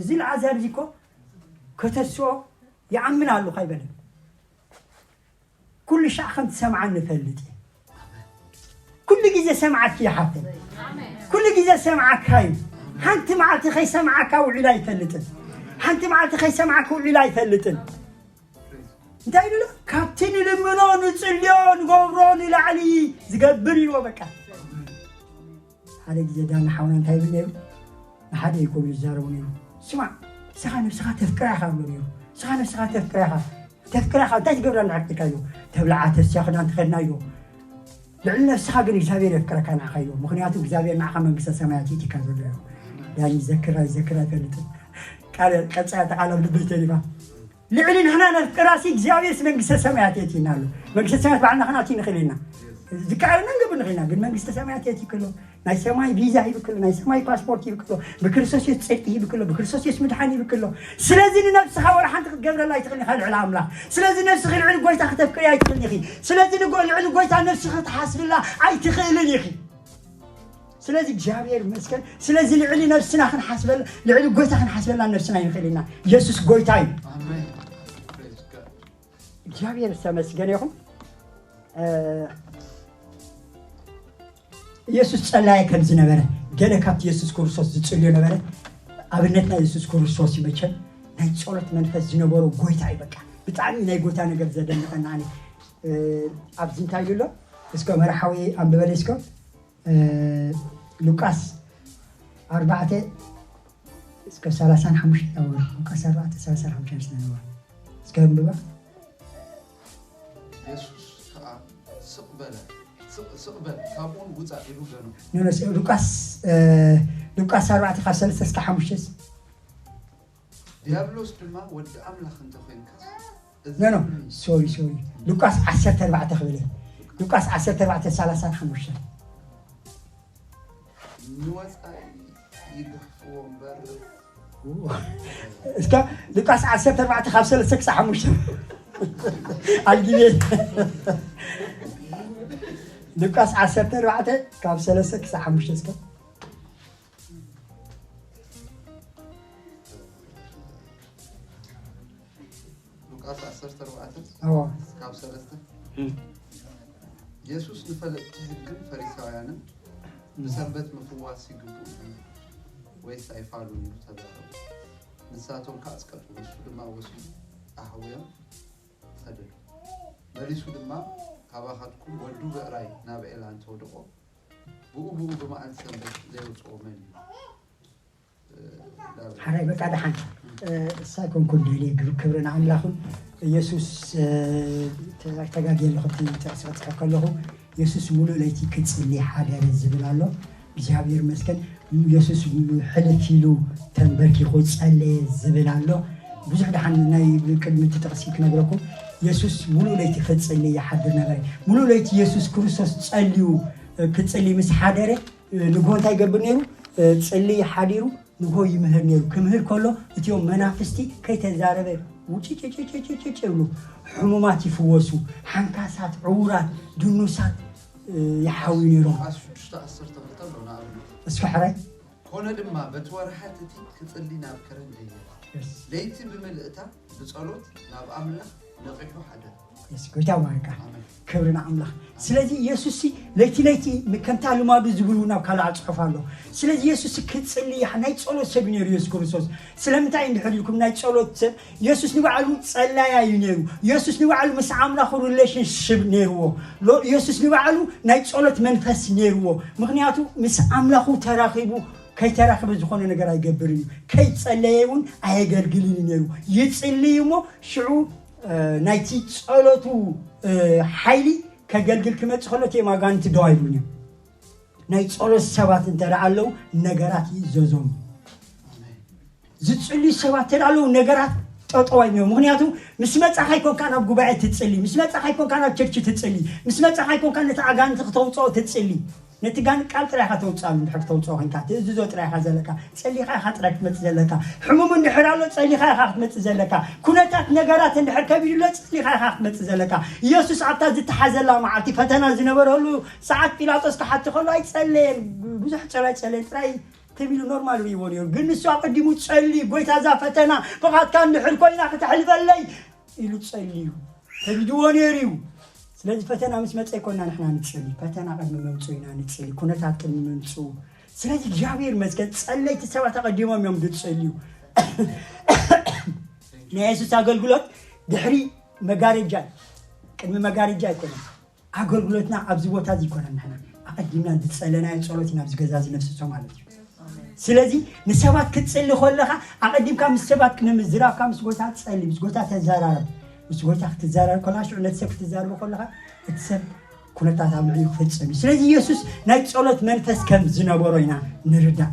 እዚ ኣልዓዛር እዚ እኮ ከተስኦ ይኣምን ኣለኹ ኣይበለን። ኩሉ ሻዕ ከም ትሰምዓ ንፈልጥ እዩ። ኩሉ ግዜ ሰምዓኪ ይሓፍተን ኩሉ ግዜ ሰምዓካ እዩ። ሓንቲ መዓልቲ ከይሰምዓካ ውዒሉ ኣይፈልጥን። ሓንቲ መዓልቲ ከይሰምዓካ ውዒሉ ኣይፈልጥን። እንታይ ኢሉ? ካብቲ ንልምኖ ንጽልዮ ንገብሮ ንላዕሊ ዝገብር ኢልዎ በቃ። ሓደ ግዜ ዳና ሓውና እንታይ ይብል ነይሩ? ንሓደ እዩ ኮብሉ ዝዛረቡ ነይሩ። ስማዕ፣ ንስኻ ነብስኻ ተፍቅራ ኢኻ ብሎ ነይሩ። ንስኻ ነብስኻ ተፍቅራ ኢኻ፣ ተፍቅራ ኢኻ እንታይ ትገብራ እንዳዓቅልካ እዩ? ተብልዓ ተስያ ክዳን ትኸድና እዩ። ልዕሊ ነብስኻ ግን እግዚኣብሔር የፍቅረካ ንዓኻ እዩ። ምኽንያቱ እግዚኣብሔር ንዓኻ መንግስተ ሰማያት ይእቲካ ዘሎ እዩ። ዳኒ ዘክራ ይዘክራ ኣይፈልጥን። ቃል ቀጻያ ተቃላብ ልበይ ተሪፋ። ልዕሊ ንሕና ነፍቅራሲ እግዚኣብሔር መንግስተ ሰማያት የእቲና ኣሎ። መንግስተ ሰማያት ባዕልና ክናቲ ንኽእል ኢና። ዝከኣለና ንገብር ንኽእል ኢና፣ ግን መንግስተ ሰማያት የእቲክሎ። ናይ ሰማይ ቪዛ ሂብክሎ፣ ናይ ሰማይ ፓስፖርት ሂብክሎ፣ ብክርስቶስ የስ ጽድቂ ሂብክሎ፣ ብክርስቶስ የስ ምድሓን ሂብክሎ። ስለዚ ንነብስኻ ወላ ሓንቲ ክትገብረላ ኣይትኽእልን ኢኻ ልዕሊ ኣምላኽ። ስለዚ ነብስኺ ልዕሊ ጎይታ ክተፍቅሪ ኣይትኽእልን ኢኺ። ስለዚ ንጎ-፣ ልዕሊ ጎይታ ነብስኺ ክትሓስብላ ኣይትኽእልን ኢኺ። ስለዚ እግዚኣብሔር ይመስገን። ስለዚ ልዕሊ ነብስና ክንሓስበላ፣ ልዕሊ ጎይታ ክንሓስበላ ነብስና ይንኽእል ኢና። ኢየሱስ ጎይታ እዩ። ኣሜን። Praise God። እግዚኣብሔር ዝተመስገነ ይኹን። እ፣ ኢየሱስ ጸላኢ ከም ዝነበረ፣ ገለ ካብቲ ኢየሱስ ክርስቶስ ዝጽልዮ ነበረ። ኣብነት ናይ ኢየሱስ ክርስቶስ እዩ መቸም። ናይ ጸሎት መንፈስ ዝነበሮ ጎይታ እዩ። በቃ ብጣዕሚ ናይ ጎይታ ነገር ዘደንቐና ኣነ። እ፣ ኣብዚ እንታይ ኢሉ ኣሎ? እስከ መርሓዊ ኣንብበለይ እስከ። እ፣ ሉቃስ ኣርባዕተ እስከ ሰላሳን ሓሙሽተ፣ ኣዎ፣ ሉቃስ ኣርባዕተ ሰላሳን ሓሙሽተን ስለ ነዋ። እስከ ኣንብባ። የሱስ ከኣ ስቕ በለ፣ ስቕ፣ ስቕ በል፣ ካብኡን ውጻእ ኢሉ ገኖ። ኖ፣ ኖ፣ ስ-፣ ሉቃስ፣ እ፣ ሉቃስ ኣርባዕተ ካብ ሰለስተ እስከ ሓሙሽተ። ዲያብሎስ ድማ ወዲ ኣምላኽ እንተ ኾይንካስ፣ እዚ ኖ፣ ኖ፣ ሶሪ፣ ሶሪ። ሉቃስ ዓሰርተ ኣርባዕተ ክብል እየ። ሉቃስ ዓሰርተ ኣርባዕተ ሰላሳን ሓሙሽተን። ንወጻኢ ይግሕፍዎ እምበር። እስከ ሉቃስ ዓሰርተ ኣርባዕተ ካብ ሰለስተ ክሳብ ሓሙሽተ። ኣልጊቤ። ሉቃስ ዓሰርተ ኣርባዕተ ካብ ሰለስተ ክሳብ ሓሙሽተ እስከ። ሉቃስ ዓሰርተ ኣርባዕተ ኣዎ። ካብ ሰለስተ። እም። የሱስ ንፈለጥቲ ሕግን ፈሪሳውያንን እም። ብሰንበት ምፍዋስ ይግብኡ እዩ። ወይስ ኣይፋሉን ኢሉ ተዛረቡ። ንሳቶም ከኣ ኣስቀጥሉ። እሱ ድማ ወሲዱ ኣህውዮም ሰደዱ። መሊሱ ድማ ካባኻትኩም ወዱ ብዕራይ ናብ ዒላ እንተወደቖ ብኡ ብኡ ብመዓልቲ ሰንበት ዘየውፅኦ መን እዩ? ሓራይ በቃ ደሓን እሳ ኮንኩን ደልየ ክብሪ ንኣምላኹን። ኢየሱስ ተጋግየ ኣለኹ። እቲ ጥቕሲ ክፅሕፍ ከለኹ ኢየሱስ ሙሉእ ለይቲ ክፅሊ ሓደረ ዝብል ኣሎ። እግዚኣብሔር ይመስገን። ኢየሱስ ሕልፍ ኢሉ ተንበርኪኹ ጸለየ ዝብል ኣሎ። ብዙሕ ደሓን ናይ ቅድሚ እቲ ጥቕሲ ክነግረኩም። ኢየሱስ ሙሉእ ለይቲ ክጽሊ ይሓድር ነበረ። ሙሉእ ለይቲ ኢየሱስ ክርስቶስ ጸልዩ ክጽሊ ምስ ሓደረ ንግሆ እንታይ ይገብር ነይሩ? ጽሊ ሓዲሩ ንግሆ ይምህር ነይሩ። ክምህር ከሎ እቲኦም መናፍስቲ ከይተዛረበ ውጭጭጭጭጭጭ ይብሉ። ሕሙማት ይፍወሱ፣ ሓንካሳት፣ ዕውራት፣ ድኑሳት ይሓውዩ ነይሮም። ሉቃስ ሽዱሽተ ዓሰርተ ክልተ ኣሎ ንኣብነት። እስኪ ሕራይ ኮነ ድማ በቲ ወርሓት እቲ ክጽሊ ናብ ከረን ደየበ። ለይቲ ብምልእታ ብጸሎት ናብ ኣምላኽ ነቒሑ ሓደረ። የስ ጎይታ ባርካ። ኣሜን። ክብሪ ንኣምላኽ። ስለዚ ኢየሱስ ለይቲ ለይቲ ከምታ ልማዱ ዝብል እውን ኣብ ካልእ ጽሑፍ ኣሎ። ስለዚ ኢየሱስ ክጽሊ ናይ ጸሎት ሰብ ነይሩ ኢየሱስ ክርስቶስ። ስለምንታይ እንድሕር ኢልኩም ናይ ጸሎት ሰብ ኢየሱስ ንባዕሉ ጸላያ እዩ ነይሩ። ኢየሱስ ንባዕሉ ምስ ኣምላኹ ሪሌሽንሽፕ ነይርዎ። ሎ- ኢየሱስ ንባዕሉ ናይ ጸሎት መንፈስ ነይርዎ። ምክንያቱ ምስ ኣምላኹ ተራኺቡ ከይተራኸበ ዝኾነ ነገር ኣይገብርን እዩ። ከይጸለየ እውን ኣየገልግልን እዩ ነይሩ። ይጽልይ እሞ ሽዑ እ፣ ናይቲ ጸሎቱ እ፣ ሓይሊ ከገልግል ክመጽእ ከሎ እቲኦም ኣጋንንቲ ደው ኣይብሉን እዮም። ናይ ጸሎት ሰባት እንተ ደኣ ኣለዉ ነገራት ይእዘዞም። ዝጽልዩ ሰባት እንተ ደኣ ኣለዉ ነገራት ጠጠው ኣይብሎም። ምክንያቱ ምስ መጻኻ ኣይኮንካ ናብ ጉባኤ ትጽሊ፣ ምስ መጻኻ ኣይኮንካ ናብ ቸርች ትጽሊ፣ ምስ መጻኻ ኣይኮንካ ነቲ ኣጋንንቲ ክተውጽኦ ትጽሊ። ነቲ ጋን ቃል ጥራይ ኢኻ ተውጽኣሉ። እንድሕር ክተውጽኦ ኮንካ ትእዝዞ ጥራይ ኢኻ ዘለካ። ጸሊኻ ኢኻ ጥራይ ክትመጽእ ዘለካ። ሕሙም እንድሕር ኣሎ ጸሊኻ ኢኻ ክትመጽእ ዘለካ። ኩነታት ነገራት እንድሕር ከቢድ ኣሎ ጸሊኻ ኢኻ ክትመጽእ ዘለካ። ኢየሱስ ኣብታ ዝተሓዘላ መዓልቲ ፈተና ዝነበረሉ ሰዓት ጲላጦስ ክሓቲ ከሎ ኣይጸለየን። ብዙሕ ጸሎ ኣይጸለየን ጥራይ ተቢሉ ኖርማል ርእይዎ ነይሩ። ግን ንሱ ኣቐዲሙ ጸልዩ፣ ጎይታ እዛ ፈተና ብኻትካ እንድሕር ኮይና ክተሕልፈለይ ኢሉ ጸልዩ። ከቢድዎ ነይሩ እዩ። ስለዚ ፈተና ምስ መጸ ይኮና ንሕና ንጽሊ። ፈተና ቅድሚ መምጽኡ ኢና ንጽሊ። ኩነታት ቅድሚ መምጽኡ። ስለዚ እግዚኣብሔር ይመስገን ጸለይቲ ሰባት ኣቐዲሞም እዮም ዝጸልዩ። ናይ የሱስ ኣገልግሎት ድሕሪ መጋረጃ እዩ። ቅድሚ መጋረጃ ኣይኮነን። ኣገልግሎትና ኣብዚ ቦታ እዚ ይኮነን። ንሕና ኣቐዲምና ዝጸለናዮ ጸሎት ኢና ኣብዚ ገዛ እዚ ነፍስሶ ማለት እዩ። ስለዚ ንሰባት ክትጽሊ ከለኻ ኣቐዲምካ ምስ ሰባት ንምዝራብካ ምስ ጎይታ ትጸሊ፣ ምስ ጎይታ ተዘራረብ። ምስ ጎይታ ክትዘራረብ ከለኻ ሽዑ ነቲ ሰብ ክትዛረቦ ከለኻ እቲ ሰብ ኩነታት ኣብ ልዕሊኡ ክፍጽም እዩ። ስለዚ ኢየሱስ ናይ ጸሎት መንፈስ ከም ዝነበሮ ኢና ንርዳእ።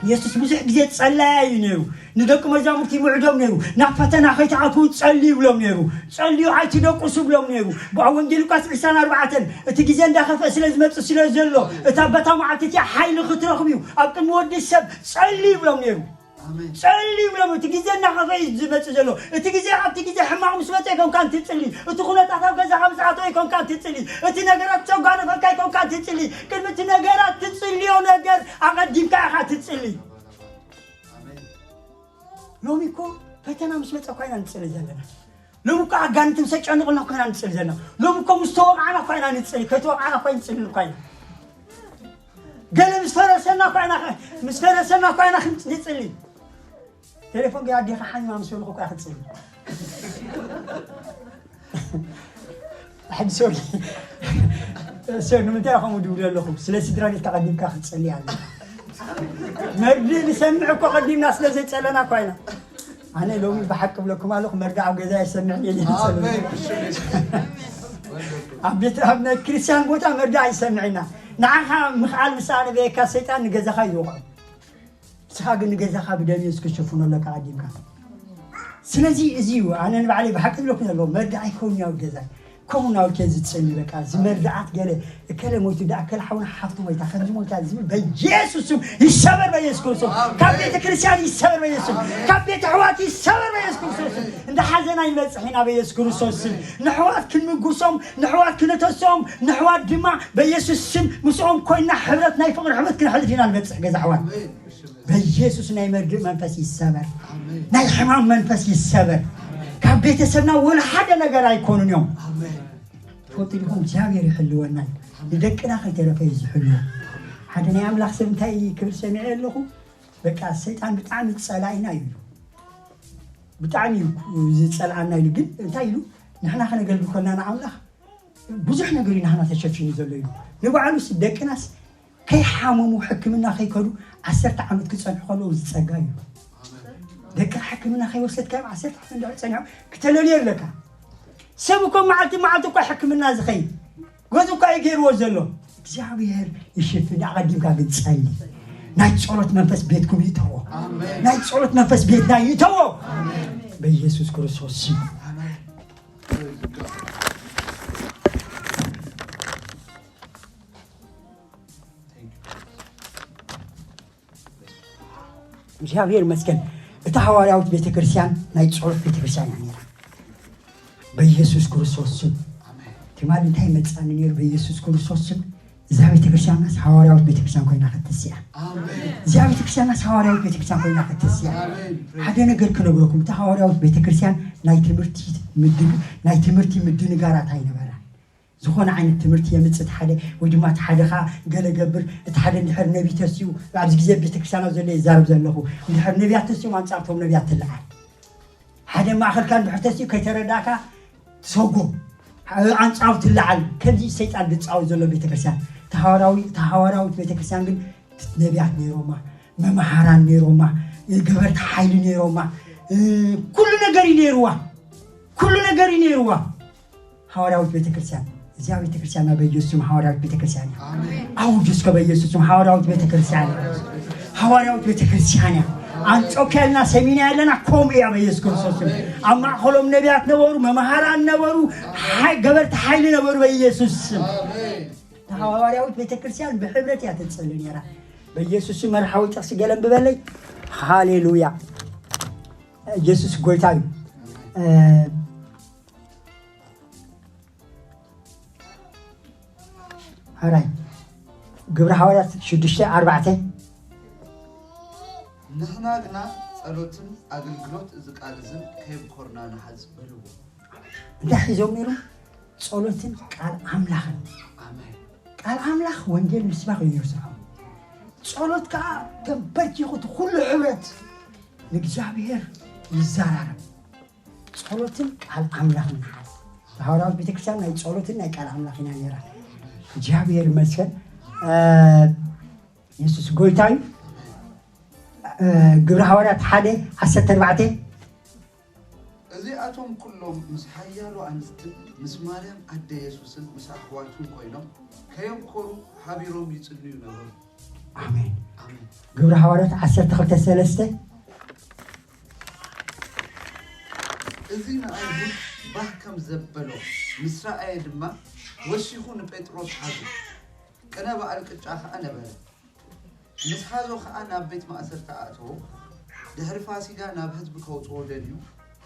ኢየሱስ ብዙሕ ግዜ ጸላያ እዩ ነይሩ። ንደቂ መዛሙርቲ ይምዕዶም ነይሩ። ናብ ፈተና ከይትኣትዉ ጸልዩ ይብሎም ነይሩ። ጸልዩ ኣይትደቁሱ ይብሎም ነይሩ። ኣብ ወንጌል ሉቃስ ዕስራን ኣርባዕተን እቲ ግዜ እንዳኸፍአ ስለ ዝመጽእ ስለ ዘሎ እታ በታ መዓልቲ እቲኣ ሓይሊ ክትረኽቡ እዩ ኣብ ቅድሚ ወዲ ሰብ ጸልዩ ይብሎም ነይሩ። ኣሜን። ጸልዩ ይብሎም። እቲ ግዜ እናኸፍአ እዩ ዝመጽእ ዘሎ። እቲ ግዜ ኣብቲ ግዜ ሕማቕ ምስ መጸ ኣይኮንካን ትጽሊ። እቲ ኩነታት ኣብ ገዛኻ ምስ ኣተወ ኣይኮንካን ትጽሊ። እቲ ነገራት ተጓነፈካ ኣይኮንካን ትጽሊ። ቅድሚ እቲ ነገራት ትጽልዮ ነገር ኣቐዲምካ ኢኻ ትጽሊ። ኣሜን። ሎሚ እኮ ፈተና ምስ መጸ እኳ ኢና ንጽሊ ዘለና። ሎሚ እኮ ኣጋንንቲ ምስ ኣጨነቑና እኳ ኢና ንጽሊ ዘለና። ሎሚ እኮ ምስ ተወቕዓና እኳ ኢና ንጽሊ። ከይተወቕዓና እኳ ንጽሊ እኳ ኢና። ገለ ምስ ፈረሰና እኳ ኢና ምስ ፈረሰና እኳ ኢና ክንጽ- ንጽሊ። ቴሌፎን ገ ኣዴኻ ሓሚማ ምስ በልኹ እኳ ክትጽሊ። ሕጂ ሶሪ ሶሪ ንምንታይ ከምኡ ድብሉ ኣለኹ? ስለ ስድራ ቤትካ ቀዲምካ ክትጸሊ ኣለ። መርድእ ንሰምዕ እኮ ቀዲምና ስለ ዘይጸለና እኳ ኢና። ኣነ ሎሚ ብሓቂ ብለኩም ኣለኹ መርድእ ኣብ ገዛ ኣይሰምዕን እየ። ኣሜን። ኣብ ቤት ኣብ ናይ ክርስቲያን ቦታ መርድእ ኣይሰምዕና። ንዓኻ ምኽኣል ምስ ኣነበየካ ሰይጣን ንገዛኻ ይወቕዖ። ንስኻ ግን ንገዛኻ ብደም ኢየሱስ ክትሽፍኖ ኣለካ ቀዲምካ። ስለዚ እዚ እዩ ኣነ ንባዕለይ ብሓቂ ዝብለኩም ዘሎ መርድእ ኣይከውን ኣብ ገዛይ። ከምኡ ናውልኬ ዝጸሊ በቃ እዚ መርድኣት ገለ እከለ ሞይቱ ዳ እከለ ሓውና ሓፍቱ ሞይታ ከምዚ ሞይታ ዝብል በኢየሱስ ስም ይሰበር በኢየሱስ ክርስቶስ። ካብ ቤተ ክርስቲያን ይሰበር በኢየሱስ ስም። ካብ ቤተ ኣሕዋት ይሰበር በኢየሱስ ክርስቶስ ስም። እንደ ሓዘን ኣይንበጽሕ ኢና በኢየሱስ ክርስቶስ ስም። ንኣሕዋት ክንምጉሶም፣ ንኣሕዋት ክነተስኦም፣ ንኣሕዋት ድማ በኢየሱስ ስም ምስኦም ኮይና ሕብረት ናይ ፍቕሪ ሕብረት ክነሕልፍ ኢና ንበጽሕ ገዛ ኣሕዋት። በኢየሱስ ናይ መርድእ መንፈስ ይሰበር። ናይ ሕማም መንፈስ ይሰበር። ካብ ቤተሰብና ወላ ሓደ ነገር ኣይኮኑን እዮም። ትፈልጡ ዲኹም እግዚኣብሔር ይሕልወና እዩ። ንደቅና ከይተረፈ እዩ ዝሕልዎ። ሓደ ናይ ኣምላኽ ሰብ እንታይ ክብል ሰሚዐ ኣለኹ? በቃ ሰይጣን ብጣዕሚ ጸላኢና እዩ። ብጣዕሚ እዩ ዝጸልኣና ኢሉ። ግን እንታይ ኢሉ? ንሕና ከነገልግል ከለና ንኣምላኽ ብዙሕ ነገር እዩ ናህና ተሸፊኑ ዘሎ ኢሉ። ንባዕሉስ ደቅናስ ከይሓመሙ ሕክምና ከይከዱ ዓሰርተ ዓመት ክጸንሑ ከለዉ ዝጸጋ እዩ። ደቅኻ ሕክምና ከይወሰድካዮም ዓሰርተ ዓመት እንድሕር ጸኒሖም ክተለልዮ ኣለካ። ሰብ እኮ መዓልቲ መዓልቲ እኮ ሕክምና ዝኸይድ ገዙ እኮ እዩ ገይርዎ ዘሎ። እግዚኣብሔር ይሽፍን። ኣቐዲምካ ግን ጸሊ። ናይ ጸሎት መንፈስ ቤትኩም ይእተዎ። ናይ ጸሎት መንፈስ ቤትና ይእተዎ። በኢየሱስ ክርስቶስ ስም። እግዚኣብሔር ይመስገን። እታ ሃዋርያዊት ቤተክርስትያን ናይ ጸሎት ቤተክርስትያን እያ ነይራ። በኢየሱስ ክርስቶስ ስም። ትማሊ እንታይ መጻኒ ነይሩ? በኢየሱስ ክርስቶስ ስም እዛ ቤተክርስትያንናስ ሃዋርያዊት ቤተክርስትያን ኮይና ክትስያ። እዚኣ ቤተክርስትያንናስ ሃዋርያዊት ቤተክርስትያን ኮይና ክትስያ። ሓደ ነገር ክነግረኩም፣ እታ ሃዋርያዊት ቤተክርስትያን ናይ ትምህርቲ ምድን-፣ ናይ ትምህርቲ ምድንጋራት ኣይነበራን። ዝኾነ ዓይነት ትምህርቲ የምጽእ እቲ ሓደ፣ ወይ ድማ እቲ ሓደ ኸኣ ገለ ገብር፣ እቲ ሓደ እንድሕር ነቢ ተስዩ፣ ኣብዚ ግዜ ቤተክርስትያናት ዘሎ ይዛረብ ዘለኹ፣ እንድሕር ነቢያት ተስዮም ኣንጻርቶም ነቢያት ትለዓል። ሓደ ማእኸልካ እንድሕር ተስዩ ከይተረዳእካ ትሰጉም፣ ኣንጻሩ ትለዓል። ከምዚ ሰይጣን ዝጻወት ዘሎ ቤተክርስትያን። እቲ ሃዋርያዊ-፣ እቲ ሃዋርያዊት ቤተክርስትያን ግን ነቢያት ነይሮማ፣ መምሃራን ነይሮማ፣ ገበርቲ ሓይሊ ነይሮማ፣ ኩሉ ነገር እዩ ነይርዋ። ኩሉ ነገር እዩ ነይርዋ። ሃዋርያዊት ቤተክርስትያን፣ እዚኣ ቤተክርስትያን ናይ በኢየሱስ ስም ሃዋርያዊት ቤተክርስትያን እያ። ኣውጅ እስከ በኢየሱስ ስም ሃዋርያዊት ቤተክርስትያን እያ። ሃዋርያዊት ቤተክርስትያን እያ። ኣንጾኪያ ኢልና ሰሚና ያለና ከምኡ እያ በኢየሱስ ክርስቶስ ስም። ኣብ ማእከሎም ነቢያት ነበሩ፣ መምሃራን ነበሩ፣ ሓይ-፣ ገበርቲ ሓይሊ ነበሩ በኢየሱስ ስም። እታ ሃዋርያዊት ቤተክርስትያን ብሕብረት እያ ትጸሊ ነይራ። በኢየሱስ ስም መርሓዊ ጥቕሲ ገለ ኣንብበለይ። ሃሌሉያ። ኢየሱስ ጎይታ እዩ። እ፣ ሕራይ ግብሪ ሃዋርያት ሽዱሽተ ኣርባዕተ። ንሕና ግና ጸሎትን ኣገልግሎት እዚ ቃል እዝን ከየብኮርና ንሓዝ በልዎ። እንታይ ሒዞም ነይሮም? ጸሎትን ቃል ኣምላኽን። ኣሜን። ቃል ኣምላኽ ወንጌል ምስባኽ እዩ ስርሖም። ጸሎት ከኣ ተንበርኪኹ እቲ ኩሉ ሕብረት ንእግዚኣብሔር ይዘራረብ። ጸሎትን ቃል ኣምላኽን ንሓዝ። ሃዋርያዊት ቤተክርስትያን ናይ ጸሎትን ናይ ቃል ኣምላኽ ኢና ነይራ። እግዚኣብሔር ይመስገን። እ፣ የሱስ ጎይታ እዩ። እ፣ ግብሪ ሃዋርያት ሓደ ዓሰርተ ኣርባዕተ። እዚኣቶም ኩሎም ምስ ሓያሎ ኣንስትን ምስ ማርያም ኣደ የሱስን ምስ ኣሕዋቱን ኮይኖም ከየብኮሩ ሓቢሮም ይጽልዩ ነበሩ። ኣሜን። ኣሜን። ግብሪ ሃዋርያት ዓሰርተ ክልተ ሰለስተ። እዚ ንኣይሁድ ባህ ከም ዘበሎ ምስ ረኣየ ድማ ወሲኹ ንጴጥሮስ ሓዞ። ቅነ በዓል ቅጫ ኸኣ ነበረ። ምስ ሓዞ ኸኣ ናብ ቤት ማእሰርቲ ኣእተዎ። ድሕሪ ፋሲጋ ናብ ህዝቢ ከውጽኦ ደልዩ፣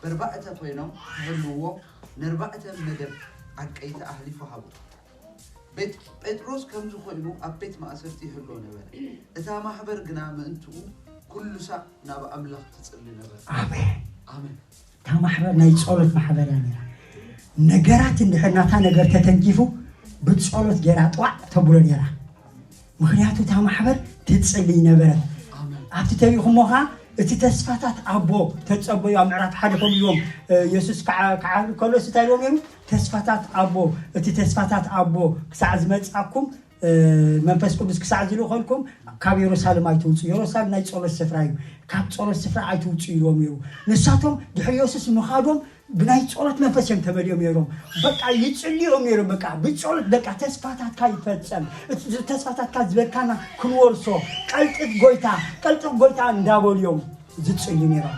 በርባዕተ ኮይኖም ክሕልውዎ ነርባዕተ መደብ ዓቀይቲ ኣሕሊፉ ሃቦ። ቤት-፣ ጴጥሮስ ከምዚ ኮይኑ ኣብ ቤት ማእሰርቲ ይሕሎ ነበረ። እታ ማሕበር ግና ምእንትኡ ኩሉ ሳዕ ናብ ኣምላኽ ትጽሊ ነበረ። ኣሜን። ኣሜን። እታ ማሕበር ናይ ጸሎት ማሕበር እያ ነይራ። ነገራት እንድሕር ናታ ነገር ተተንኪፉ ብጸሎት ገይራ ጥዋዕ ተብሎ ነይራ። ምኽንያቱ እታ ማሕበር ትጽሊ ነበረት። ኣሜን። ኣብቲ ተሪእኹሞ ኸዓ እቲ ተስፋታት ኣቦ ተጸበዩ ኣብ ምዕራፍ ሓደ ከምኡ ኢሎም፣ እ፣ የሱስ ክዓ-፣ ክዓርግ ከሎስ እንታይ ኢልዎም ነይሩ? ተስፋታት ኣቦ፣ እቲ ተስፋታት ኣቦ ክሳዕ ዝመጽኣኩም፣ እ፣ መንፈስ ቅዱስ ክሳዕ ዝልእኸልኩም ካብ የሩሳሌም ኣይትውጹ። የሩሳሌም ናይ ጸሎት ስፍራ እዩ። ካብ ጸሎት ስፍራ ኣይትውጹ ኢልዎም ነይሩ። ንሳቶም ድሕሪ የሱስ ምኻዶም ብናይ ጸሎት መንፈስ እዮም ተመሊኦም ነይሮም። በቃ ይጽልዩ እዮም ነይሮም። በቃ ብጸሎት በቃ ተስፋታትካ ይፈጸም። እቲ ተስፋታትካ ዝበልካና ክንወርሶ። ቀልጥፍ ጎይታ፣ ቀልጥፍ ጎይታ እንዳበሉ እዮም ዝጽልዩ ነይሮም።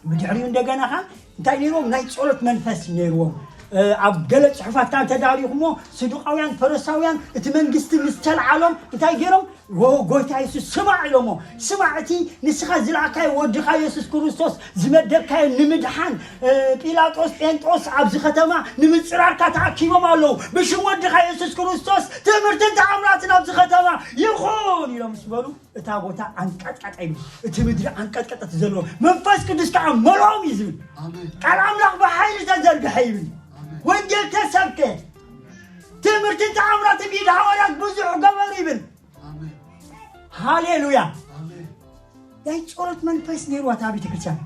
ብድሕሪኡ እንደገና ኸዓ እንታይ ነይርዎም? ናይ ጸሎት መንፈስ ነይርዎም። እ፣ ኣብ ገለ ጽሑፋት ካብ ተዳሪኹሞ፣ ስዱቃውያን፣ ፈሪሳውያን እቲ መንግስቲ ምስ ተልዓሎም እንታይ ገይሮም? ወ-፣ ጎይታ የሱስ ስማዕ ኢሎሞ። ስማዕ፣ እቲ ንስኻ ዝለኣካዮ ወድኻ የሱስ ክርስቶስ ዝመደብካዮ ንምድሓን፣ እ፣ ጲላጦስ፣ ጴንጦስ ኣብዚ ከተማ ንምጽራርካ ተኣኪቦም ኣለዉ። ብሽም ወድኻ የሱስ ክርስቶስ ትምህርትን ተኣምራትን ኣብዚ ከተማ ይኹን ኢሎም ምስ በሉ፣ እታ ቦታ ኣንቀጥቀጠ እዩ። እቲ ምድሪ ኣንቀጥቀጠ፣ እቲ ዘለዎ መንፈስ ቅዱስ ከዓ መልኦም እዩ ዝብል። ኣሜን። ቃል ኣምላኽ ብሓይሊ ተዘርግሐ ይብል። ኣሜን። ወንጌል ተሰብከ። ትምህርትን ተኣምራትን ብኢድ ሃዋርያት ብዙሕ ገበሩ ይብል። ኣሜን። ሃሌሉያ። ኣሜን። ናይ ጸሎት መንፈስ ነይርዋ እታ ቤተክርስትያን።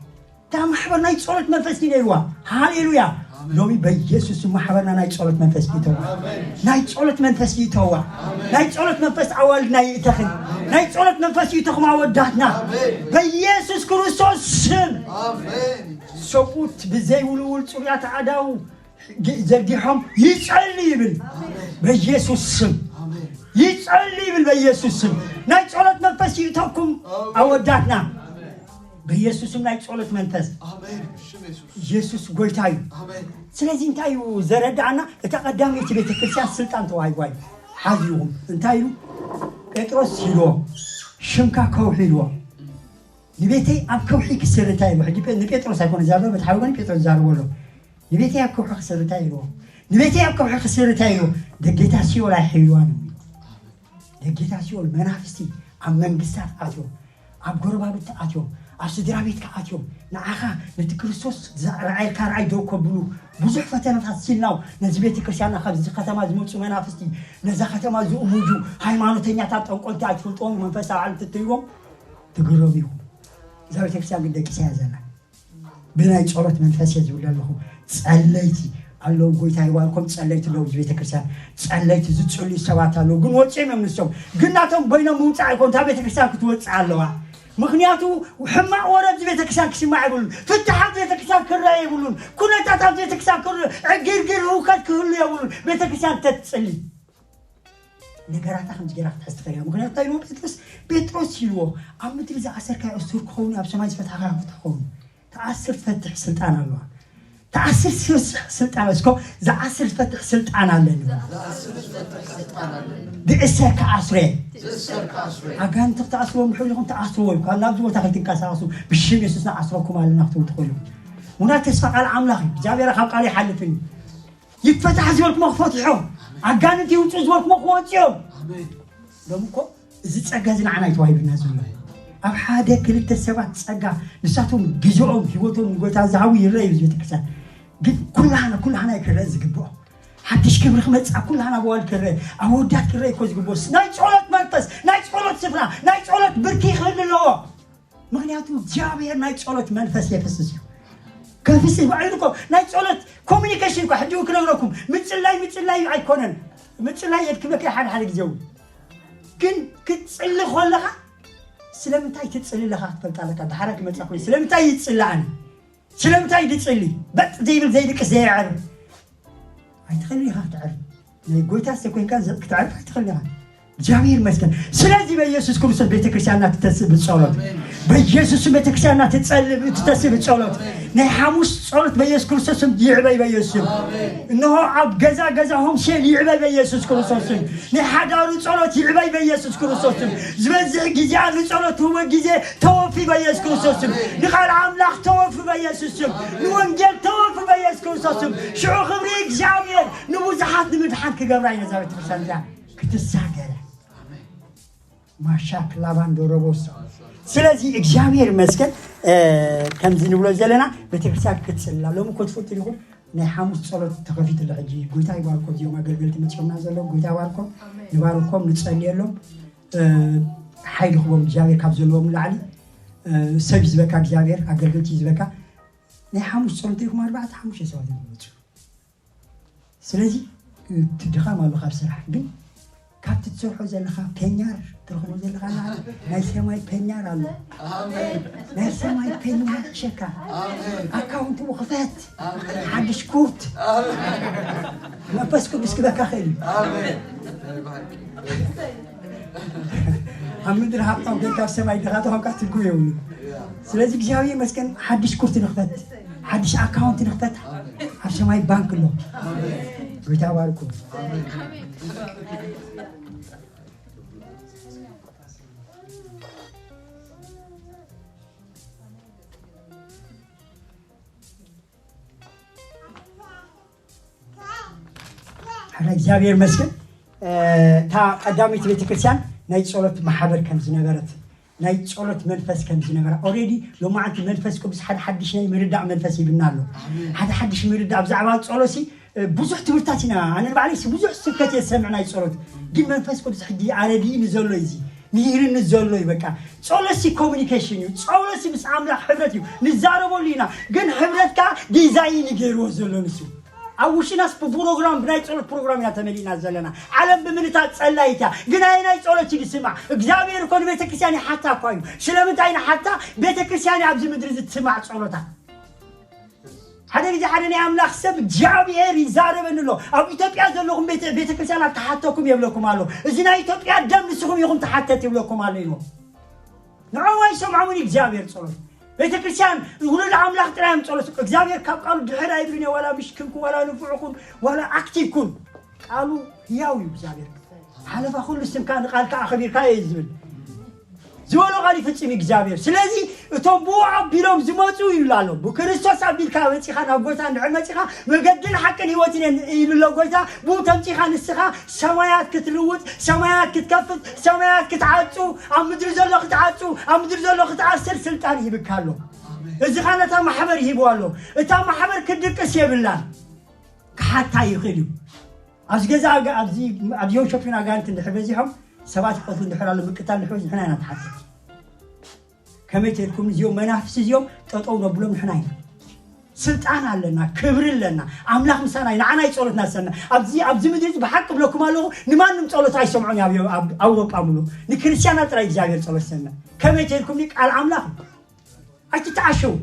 እታ ማሕበር ናይ ጸሎት መንፈስ እዩ ነይርዋ። ሃሌሉያ። ሎሚ በኢየሱስ ስም ማሕበርና ናይ ጸሎት መንፈስ ይእተዋ። ናይ ጸሎት መንፈስ ይእተዋ። ናይ ጸሎት መንፈስ ኣዋልድና ይእተኽን። ናይ ጸሎት መንፈስ ይእተኹም ኣወዳትና። በኢየሱስ ክርስቶስ ስም። ሰብኡት ብዘይውልውል ጽሩያት ኣእዳው ግ- ዘርጊሖም ይጸሊ ይብል። በኢየሱስ ስም ይጸሊ ይብል። በኢየሱስ ስም ናይ ጸሎት መንፈስ ይእተኩም ኣወዳትና። በኢየሱስ ስም ናይ ጸሎት መንፈስ። ኢየሱስ ጎይታ እዩ። ስለዚህ እንታይ እዩ ዘረዳእና? እታ ቀዳመይቲ ቤተክርስትያን ስልጣን ተዋሂብዋ እዩ። ሓዚኹም እንታይ ኢሉ ጴጥሮስ ኢልዎ፣ ሽምካ ከውሒ ኢልዎ። ንቤተይ ኣብ ከውሒ ክስርታ ኢሉ። ሕጂ ጴ- ንጴጥሮስ ኣይኮነ ዛረበ፣ በቲ ሓደ ጎኒ ጴጥሮስ ዛረቦ ኣሎ። ንቤተይ ኣብ ከውሒ ክስርታ ኢልዎ። ንቤተይ ኣብ ከውሒ ክስርታ ኢልዎ። ደጌታት ሲኦል ኣይሕልዋን እዩ። ደጌታት ሲኦል መናፍስቲ ኣብ መንግስታት ኣትዮም፣ ኣብ ጎረባብቲ ኣትዮም፣ ኣብ ስድራ ቤትካ ኣትዮም፣ ንዓኻ ነቲ ክርስቶስ ዝረኣየልካ ርኣይ ደው ከብሉ ብዙሕ ፈተናታት ሲልናው ነዚ ቤተ ክርስቲያንና ካብዚ ከተማ ዝመፁ መናፍስቲ ነዛ ከተማ ዝእውጁ ሃይማኖተኛታት ጠንቆልቲ ኣይትፈልጥዎም መንፈሳዊ ዓለም ትትይዎም ትግረሙ ኢኹም። እዛ ቤተ ክርስቲያን ግን ደቂሳ እያ ዘላ። ብናይ ጸሎት መንፈስ እየ ዝብል ኣለኹ። ጸለይቲ ኣለዉ፣ ጎይታ ይባርኮም። ጸለይቲ ኣለዉ፣ እዚ ቤተክርስትያን ጸለይቲ ዝጽልዩ ሰባት ኣለዉ፣ ግን ወጺኦም እዮም ንሶም። ግን ናቶም በይኖም ምውጻእ ኣይኮን፣ እታ ቤተክርስትያን ክትወጽእ ኣለዋ። ምኽንያቱ ሕማቕ ወረ ኣብዚ ቤተክርስትያን ክስማዕ የብሉን፣ ፍትሕ ኣብዚ ቤተክርስትያን ክረአ የብሉን፣ ኩነታት ኣብዚ ቤተክርስትያን ክረአ፣ ዕግርግር ህውከት ክህሉ የብሉን። ቤተክርስትያን ተትጽሊ ነገራታ ከምዚ ጌራ ክትሕዝ ትኽእል እያ። ምኽንያቱ እንታይ ኢልዎ ጴጥሮስ? ጴጥሮስ ኢልዎ፣ ኣብ ምድሪ ዝኣሰርካዮ እሱር ክኸውን እዩ፣ ኣብ ሰማይ ዝፈታሕካዮ ፍትሕ ክኸውን እዩ። ተኣስር ትፈትሕ ስልጣን ኣለዋ። ተኣስር ስስሕ ስልጣን እስኮ ዝኣስር ዝፈትሕ ስልጣን ኣለኒ። ዝእሰር ክኣስሮ እየ። ኣጋንንቲ ክትኣስርዎ ምሕር ኢኹም ትኣስርዎ እዩ። ካብ ናብዚ ቦታ ከይትንቀሳቐሱ ብሽም የሱስ ንኣስረኩም ኣለና ክትብሉ ትኽእሉ። ምኽንያቱ ተስፋ ቃል ኣምላኽ እዩ። እግዚኣብሔር ካብ ቃሉ ይሓልፍን እዩ። ይፈታሕ ዝበልኩሞ ክፈትሖ፣ ኣጋንንቲ ይውፁ ዝበልኩሞ ክወፅኦም። ሎሚ እኮ እዚ ጸጋ እዚ ንዓና እዩ ተዋሂብና ዘሎ። ኣብ ሓደ ክልተ ሰባት ጸጋ ንሳቶም ግዜኦም ህይወቶም ንጎይታ ዝሃቡ ይረኣዩ። እዚ ቤተክርስትያን ግን ኩላህና ኩላህና እዩ ክረአ ዝግብኦ። ሓድሽ ክብሪ ክመጽእ ኩላህና ብዋል ክረአ ኣብ ወዳት ክረአ እኮ ዝግብኦ ናይ ጸሎት መንፈስ ናይ ጸሎት ስፍራ ናይ ጸሎት ብርኪ ክህሉ ኣለዎ። ምኽንያቱ እግዚኣብሔር ናይ ጸሎት መንፈስ የፍስስ እዩ። ከፍስስ ባዕሉ እኮ ናይ ጸሎት ኮሚኒኬሽን እኮ ሕጂ ክነግረኩም ምጽላይ ምጽላይ ኣይኮነን። ምጽላይ የድክመካ ሓደ ሓደ ግዜ እውን ግን ክትጽሊ ከለኻ ስለምንታይ ትጽሊ ኣለኻ ክትፈልጥ ኣለካ። ድሓረ ክመጻ ኮይኑ ስለምንታይ ይጽሊ ኣነ ስለምንታይ ድጽሊ በጥ ዘይብል ዘይድቅስ ዘየዕር ኣይትኽእል ኢኻ ክትዕርፍ። ናይ ጎይታ ዝተኮንካ ክትዕርፍ ኣይትኽእል ኢኻ። እግዚኣብሔር ይመስገን። ስለዚህ በኢየሱስ ክርስቶስ ቤተክርስቲያንና ትተስእ ብጸሎት፣ በኢየሱስ ስም ቤተክርስቲያንና ትጸልእ ትተስእ ብጸሎት። ናይ ሓሙስ ጸሎት በኢየሱስ ክርስቶስ ስም ይዕበይ በኢየሱስ ስም። እነሆ ኣብ ገዛ ገዛኹም ሴል ይዕበይ በኢየሱስ ክርስቶስ ስም። ናይ ሓዳሩ ጸሎት ይዕበይ በኢየሱስ ክርስቶስ ስም። ዝበዝሕ ግዜኣ ንጸሎት ህወ ግዜ ተወፊ በኢየሱስ ክርስቶስ ስም። ንቃል ኣምላኽ ተወፊ በኢየሱስ ስም። ንወንጌል ተወፊ በኢየሱስ ክርስቶስ ስም። ሽዑ ክብሪ እግዚኣብሔር ንብዙሓት ንምድሓን ክገብራ እዩ ነዛ ቤተክርስትያን እዚኣ ክትሳገረ። ማሻክ ላባን ዶረቦስ። ስለዚ እግዚኣብሔር ይመስገን። ከምዚ ንብሎ ዘለና ቤተክርስትያን ክትጽላ ሎም እኮ ትፈልጡ ዲኹም? ናይ ሓሙስ ጸሎት ተኸፊቱ ኣሎ። ሕጂ ጎይታ ይባርኮ እዚኦም ኣገልገልቲ መጽዮምና ዘለዉ ጎይታ ይባርኮም። ንባርኮም ንጸልየሎም። ሓይሊ ክቦም እግዚኣብሔር ካብ ዘለዎም ላዕሊ ሰብ ዝበካ እግዚኣብሔር ኣገልገልቲ ዝበካ ናይ ሓሙስ ጸሎት ይኹም ኣርባዕተ ሓሙሽተ ሰባት ይመጹ። ስለዚ እቲ ድኻም ኣሎ ካብ ስራሕ ግን ካብቲ ትሰርሖ ዘለኻ ፔኛር ትረኽቦ ዘለኻ ና ናይ ሰማይ ፔኛር ኣሎ። ናይ ሰማይ ፔኛር ይሸካ። ኣካውንት ክፈት። ሓድሽ ኩርት መንፈስ ቅዱስ ክበካ ኽእል እዩ። ኣብ ምድሪ ሃብታም ግን ካብ ሰማይ ድኻ ተኾንካ ትርጉም የብሉ። ስለዚ እግዚኣብሔር ይመስገን ሓድሽ ኩርት ንኽፈት ሓድሽ ኣካውንት ንኽፈት ኣብ ሰማይ ባንክ ኣሎ። ጎይታ ባርኩ። ሓደ እግዚኣብሔር ይመስገን። እታ ቀዳመይቲ ቤተክርስትያን ናይ ጸሎት ማሕበር ከም ዝነበረት ናይ ጸሎት መንፈስ ከም ዝነበራ ኦሬዲ ሎማዓንቲ መንፈስ ቅዱስ ሓደ ሓድሽ ናይ ምርዳእ መንፈስ ይብና ኣሎ። ሓደ ሓድሽ ምርዳእ ብዛዕባ ጸሎሲ ብዙሕ ትምህርታት ኢና ኣነ ባዕለይሲ ብዙሕ ስብከት እየ ዝሰምዕ ናይ ጸሎት ግን መንፈስ ቅዱስ ሕጂ ኣረዲእኒ ዘሎ እዚ ንይርኒ ዘሎ እዩ። በቃ ጸሎሲ ኮሚኒኬሽን እዩ። ጸሎሲ ምስ ኣምላኽ ሕብረት እዩ። ንዛረበሉ ኢና፣ ግን ሕብረት ከዓ ዲዛይን ይገይርዎ ዘሎ ንሱ። ኣብ ውሽናስ ብፕሮግራም፣ ብናይ ጸሎት ፕሮግራም ኢና ተመሊእና ዘለና። ዓለም ብምንታት ጸላይታ ግን ኣይ ናይ ጸሎት እዩ ዝስማዕ። እግዚኣብሔር እኮ ንቤተ ክርስቲያን ይሓታ እኳ እዩ። ስለምንታይ ንሓታ? ቤተ ክርስቲያን ኣብዚ ምድሪ ዝትስማዕ ጸሎታት። ሓደ ግዜ ሓደ ናይ ኣምላኽ ሰብ እግዚኣብሔር ይዛረበኒ ኣሎ። ኣብ ኢትዮጵያ ዘለኹም ቤተ ቤተክርስትያን ኣብ ተሓተኩም የብለኩም ኣሎ። እዚ ናይ ኢትዮጵያ ደም ንስኹም ኢኹም ተሓተት ይብለኩም ኣሎ ኢሉ። ንዕኦም ኣይሰምዖምን እግዚኣብሔር ጸሎት። ቤተክርስትያን ውሉድ ኣምላኽ ጥራይ እዮም ጸሎት። እግዚኣብሔር ካብ ቃሉ ድሕር ኣይብልን እዩ። ዋላ ምሽክንኩም፣ ዋላ ንፉዕኩም፣ ዋላ ኣክቲቭኩም ቃሉ ህያው እዩ እግዚኣብሔር። ሓለፋ ኩሉ ስምካ ንቃልካ ኣኽቢርካ እዩ ዝብል ዝበሎ ቃል ይፍጽም እግዚኣብሔር። ስለዚ እቶም ብኡ ኣቢሎም ዝመፁ ይብሉ ኣሎ። ብክርስቶስ ኣቢልካ መፂኻ ናብ ጎይታ እንድሕር መፂኻ መገድን ሓቅን ህይወትን እየ ኢሉ ኣሎ ጎይታ። ብኡ ተምፂኻ ንስኻ ሰማያት ክትልውጥ፣ ሰማያት ክትከፍት፣ ሰማያት ክትዓፁ፣ ኣብ ምድሪ ዘሎ ክትዓፁ፣ ኣብ ምድሪ ዘሎ ክትኣስር ስልጣን ይህብካ ኣሎ። እዚ ኸዓ ነታ ማሕበር ይህብዋ ኣሎ። እታ ማሕበር ክድቅስ የብላን። ክሓታ ይኽእል እዩ። ኣብዚ ገዛ ኣጋ- ኣብዚ ኣብዚ ዮንሾፒን ኣጋንት እንድሕር በዚሖም ሰባት ይቀትሉ እንድሕር ኣሎ ምቅታል እንድሕር በዚሖም ንሕና ኢና ንሓትት። ከመይ ተልኩም እዚኦም መናፍስ እዚኦም ጠጠው ነብሎም ንሕና ኢና። ስልጣን ኣለና፣ ክብሪ ኣለና፣ ኣምላኽ ምሳና እዩ። ንዓና እዩ ጸሎትና ዝሰምዕ። ኣብዚ ኣብዚ ምድሪ እዚ ብሓቂ ብለኩም ኣለኹ፣ ንማንም ጸሎት ኣይሰምዑን እዩ ኣብ ኣብ ኣውሮጳ ሙሉ። ንክርስትያናት ጥራይ እግዚኣብሔር ጸሎት ዝሰምዕ። ከመይ ተልኩም ቃል ኣምላኽ ኣይትተዓሸው።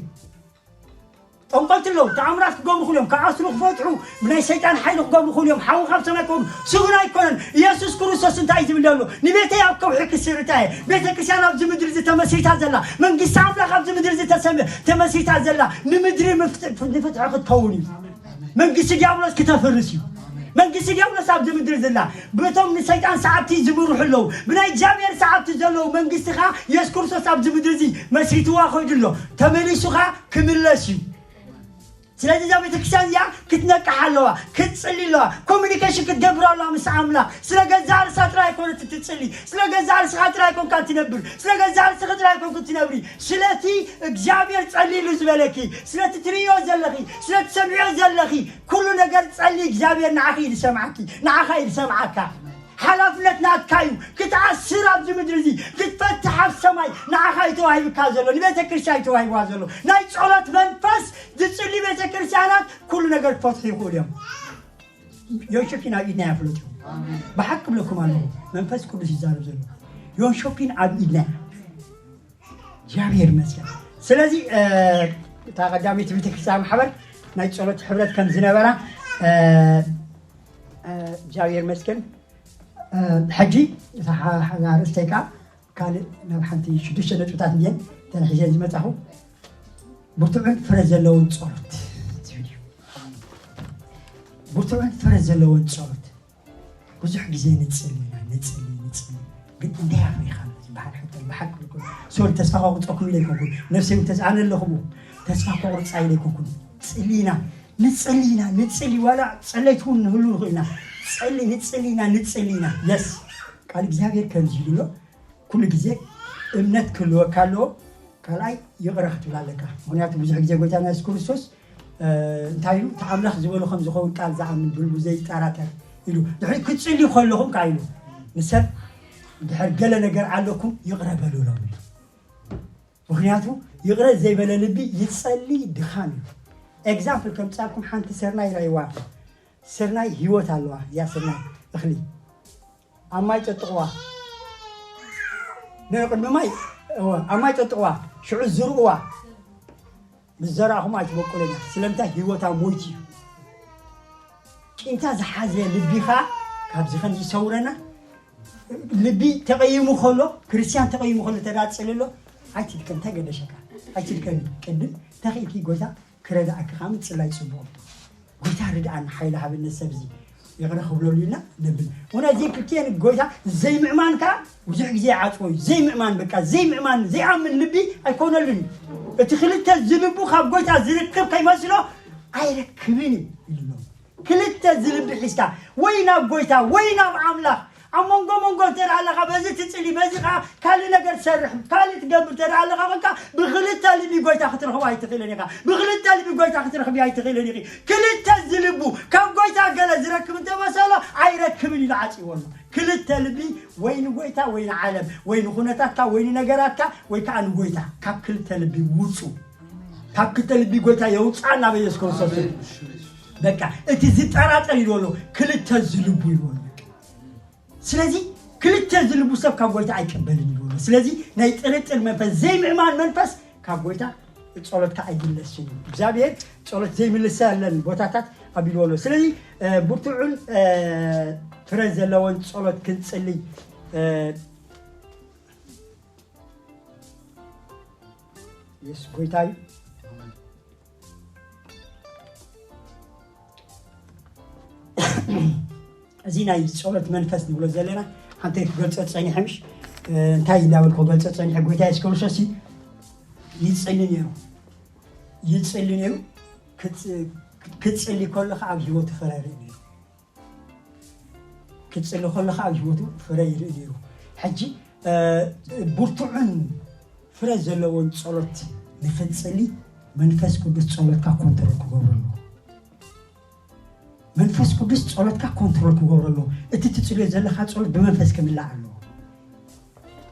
ጠንቆልቲ ኣለዉ። ተኣምራት ክገብሩ ክእሉ እዮም። ክኣስሩ ክፈትሑ፣ ብናይ ሰይጣን ሓይሊ ክገብሩ ክእሉ እዮም። ሓዊ ካብ ሰማይ ክወርድ ስጉን ኣይኮነን። ኢየሱስ ክርስቶስ እንታይ እዩ ዝብል ዘሎ? ንቤተይ ኣብ ከውሒ ክስርታ እየ። ቤተ ክርስቲያን ኣብዚ ምድሪ እዚ ተመስሪታ ዘላ፣ መንግስቲ ኣምላኽ ኣብዚ ምድሪ እዚ ተሰም- ተመስሪታ ዘላ፣ ንምድሪ ምፍት- ንፍትሒ ክትከውን እዩ። መንግስቲ ዲያብሎስ ክተፍርስ እዩ። መንግስቲ ዲያብሎስ ኣብዚ ምድሪ ዘላ፣ በቶም ንሰይጣን ሰዓብቲ ዝምርሑ ኣለዉ። ብናይ እግዚኣብሔር ሰዓብቲ ዘለዉ መንግስቲ ኸዓ ኢየሱስ ክርስቶስ ኣብዚ ምድሪ እዚ መስሪትዋ ኸይዱ ኣሎ። ተመሊሱ ኸዓ ክምለስ እዩ። ስለዚ እዛ ቤተክርስትያን እዚኣ ክትነቅሕ ኣለዋ፣ ክትጽሊ ኣለዋ፣ ኮሚኒኬሽን ክትገብር ኣለዋ ምስ ኣምላኽ። ስለ ገዛ ርእሳ ጥራይ ኣይኮነት ትጽሊ፣ ስለ ገዛ ርእስኻ ጥራይ ኣይኮንካ ትነብር፣ ስለ ገዛ ርእስኻ ጥራይ ኣይኮንክ ትነብሪ። ስለቲ እግዚኣብሔር ጸሊሉ ዝበለኪ፣ ስለቲ ትርእዮ ዘለኺ፣ ስለቲ ሰምዕዮ ዘለኺ ኩሉ ነገር ጸሊ። እግዚኣብሔር ንዓኺ እዩ ዝሰምዓኪ፣ ንዓኻ እዩ ዝሰምዓካ። ሓላፍነት ናትካ እዩ። ክትኣስር ኣብዚ ምድሪ እዚ ክትፈትሕ ኣብ ሰማይ ንዓኻ እዩ ተዋሂብካ ዘሎ፣ ንቤተ ክርስቲያን እዩ ተዋሂብዋ ዘሎ። ናይ ጸሎት መንፈስ ዝጽሊ ቤተ ክርስቲያናት ኩሉ ነገር ክፈትሑ ይኽእሉ እዮም። ዮንሾፒን ኣብ ኢድና እያ ፍለጡ። ብሓቂ ብለኩም ኣለኹ፣ መንፈስ ቅዱስ ይዛረብ ዘሎ። ዮንሾፒን ኣብ ኢድና እያ። እግዚኣብሔር ይመስገን። ስለዚ እ፣ እታ ቀዳመይቲ ቤተክርስትያን ማሕበር ናይ ጸሎት ሕብረት ከም ዝነበራ እ፣ እ፣ እግዚኣብሔር ይመስገን። እ፣ ሕጂ እታ ሓ- ሓ- ኣርእስተይ ከዓ ካልእ ናብ ሓንቲ ሽዱሽተ ነጥብታት እየን ተንሒዘን ዝመጻኹ። ብርቱዕን ፍረ ዘለዎን ጸሎት ዝብል እዩ። ብርቱዕን ፍረ ዘለዎን ጸሎት። ብዙሕ ግዜ ንጽሊ ኢና፣ ንጽሊ፣ ንጽሊ። ግን እንታይ ኣፍሪኻ ዝበሃል ሕቶ እዩ። ብሓቂ ልኩ ሶሪ፣ ተስፋ ከቁርጸኩም ኢለ ኣይኮንኩን። ነፍሰይ እውን ተዝኣነ ኣለኹም፣ ተስፋ ከቁርጻ ኢለ ኣይኮንኩን። ጽሊ ኢና፣ ንጽሊ ኢና፣ ንጽሊ። ዋላ ጸለይቲ እውን ንህሉ ንኽእል ኢና። ጸሊ፣ ንጽሊ ኢና፣ ንጽሊ ኢና። የስ፣ ቃል እግዚኣብሔር ከምዚ ይብሎ። ኩሉ ግዜ እምነት ክህልወካ ኣለዎ። ካልኣይ ይቕረ ክትብል ኣለካ። ምኽንያቱ ብዙሕ ግዜ ጎይታና የሱስ ክርስቶስ እ፣ እንታይ ኢሉ? እቲ ኣምላኽ ዝበሎ ከም ዝኸውን ቃል ዝኣምን ብልቡ ዘይጠራጠር ኢሉ። ድሕሪ ክትጽልዩ ከለኹም ከዓ ኢሉ ንሰብ ድሕር ገለ ነገር ኣለኩም ይቕረ በሉ ኢሎም። ምኽንያቱ ይቕረ ዘይበለ ልቢ ይጸሊ ድኻም እዩ። ኤግዛምፕል ከምጻልኩም ሓንቲ ስርናይ ራይዋ። ስርናይ ህይወት ኣለዋ። እዚኣ ስርናይ እኽሊ ኣብ ማይ ጠጥቕዋ። ንቅድሚ ማይ እወ፣ ኣብ ማይ ጠጥቕዋ። ሽዑ ዝርእዋ። ምስ ዘራእኹም ኣይትበቁለኛ። ስለምንታይ? ህይወታ ሞይት እዩ። ቂምታ ዝሓዘ ልቢኻ ካብዚ ከም ዝሰውረና። ልቢ ተቐይሙ ከሎ፣ ክርስቲያን ተቐይሙ ከሎ ተዳጽል ኣሎ። ኣይትድከም፣ እንታይ ገደሸካ? ኣይትድከም። ቅድም ተኺእልኪ ጎይታ ክረዳእኪ ከዓ ምጽላይ ጽቡቕ። ጎይታ ርድኣና፣ ሓይሊ ሃበኒ ሰብ እዚ ይቕረ ክብለሉ ኢልና ነብል። ወላ እዚ ክልቲኤን ጎይታ ዘይምእማን ከዓ ብዙሕ ግዜ ይዓጽዎ እዩ። ዘይምእማን፣ በቃ ዘይምእማን፣ ዘይኣምን ልቢ ኣይኮነሉን እዩ። እቲ ክልተ ዝልቡ ካብ ጎይታ ዝርክብ ከይመስሎ ኣይረክብን እዩ ኢሉ ኣሎ። ክልተ ዝልቢ ሒዝካ ወይ ናብ ጎይታ ወይ ናብ ኣምላኽ ኣብ መንጎ መንጎ እንተ ደኣ ኣለኻ፣ በዚ ትጽሊ፣ በዚ ኸዓ ካልእ ነገር ትሰርሕ፣ ካልእ ትገብር እንተ ደኣ ኣለኻ፣ ኮንካ ብኽልተ ልቢ ጎይታ ክትረኽቦ ኣይትኽእልን ኢኻ። ብኽልተ ልቢ ጎይታ ክትረኽቢ ኣይትኽእልን ኢኺ። ክልተ እዚ ልቡ ካብ ጎይታ ገለ ዝረክብ እንተመሰሎ ኣይረክብን ኢሉ ዓፂዎ ኣሎ። ክልተ ልቢ፣ ወይ ንጎይታ ወይ ንዓለም፣ ወይ ንኩነታትካ ወይ ንነገራትካ፣ ወይ ከዓ ንጎይታ። ካብ ክልተ ልቢ ውፁ። ካብ ክልተ ልቢ ጎይታ የውፅኣና በኢየሱስ ክርስቶስ። በቃ እቲ ዝጠራጠር ኢሉ ኣሎ፣ ክልተ ዝልቡ ኢሉ ኣሎ። ስለዚ ክልተ ዝልቡ ሰብ ካብ ጎይታ ኣይቅበልን ኢሉ ኣሎ። ስለዚ ናይ ጥርጥር መንፈስ፣ ዘይምእማን መንፈስ ካብ ጎይታ ጸሎትካ ኣይምለስን እዩ። እግዚኣብሔር ጸሎት ዘይምልሰለን ቦታታት ኣቢልዎ ኣሎ። ስለዚ ብርቱዕን ፍረ ዘለዎን ጸሎት ክንጽሊ የሱስ ጎይታ እዩ። እዚ ናይ ጸሎት መንፈስ ንብሎ ዘለና ሓንቲ ክገልጾ ጸኒሐ ምሽ እንታይ እንዳበልኩ ክገልጾ ጸኒሐ ጎይታ የሱስ ክርስቶስ ይጽሊ ነይሩ። ይጽሊ ነይሩ። ክጽሊ ከሎ ከዓ ኣብ ህይወቱ ፍረ ይርኢ ነይሩ። ክጽሊ ከሎ ከዓ ኣብ ህይወቱ ፍረ ይርኢ ነይሩ። ሕጂ ብርቱዕን ፍረ ዘለዎን ጸሎት ንኽትጽሊ መንፈስ ቅዱስ ጸሎትካ ኮንትሮል ክገብሮ ኣለዎ። መንፈስ ቅዱስ ጸሎትካ ኮንትሮል ክገብሮ ኣለዎ። እቲ ትጽልዮ ዘለኻ ጸሎት ብመንፈስ ክምላእ ኣለዎ።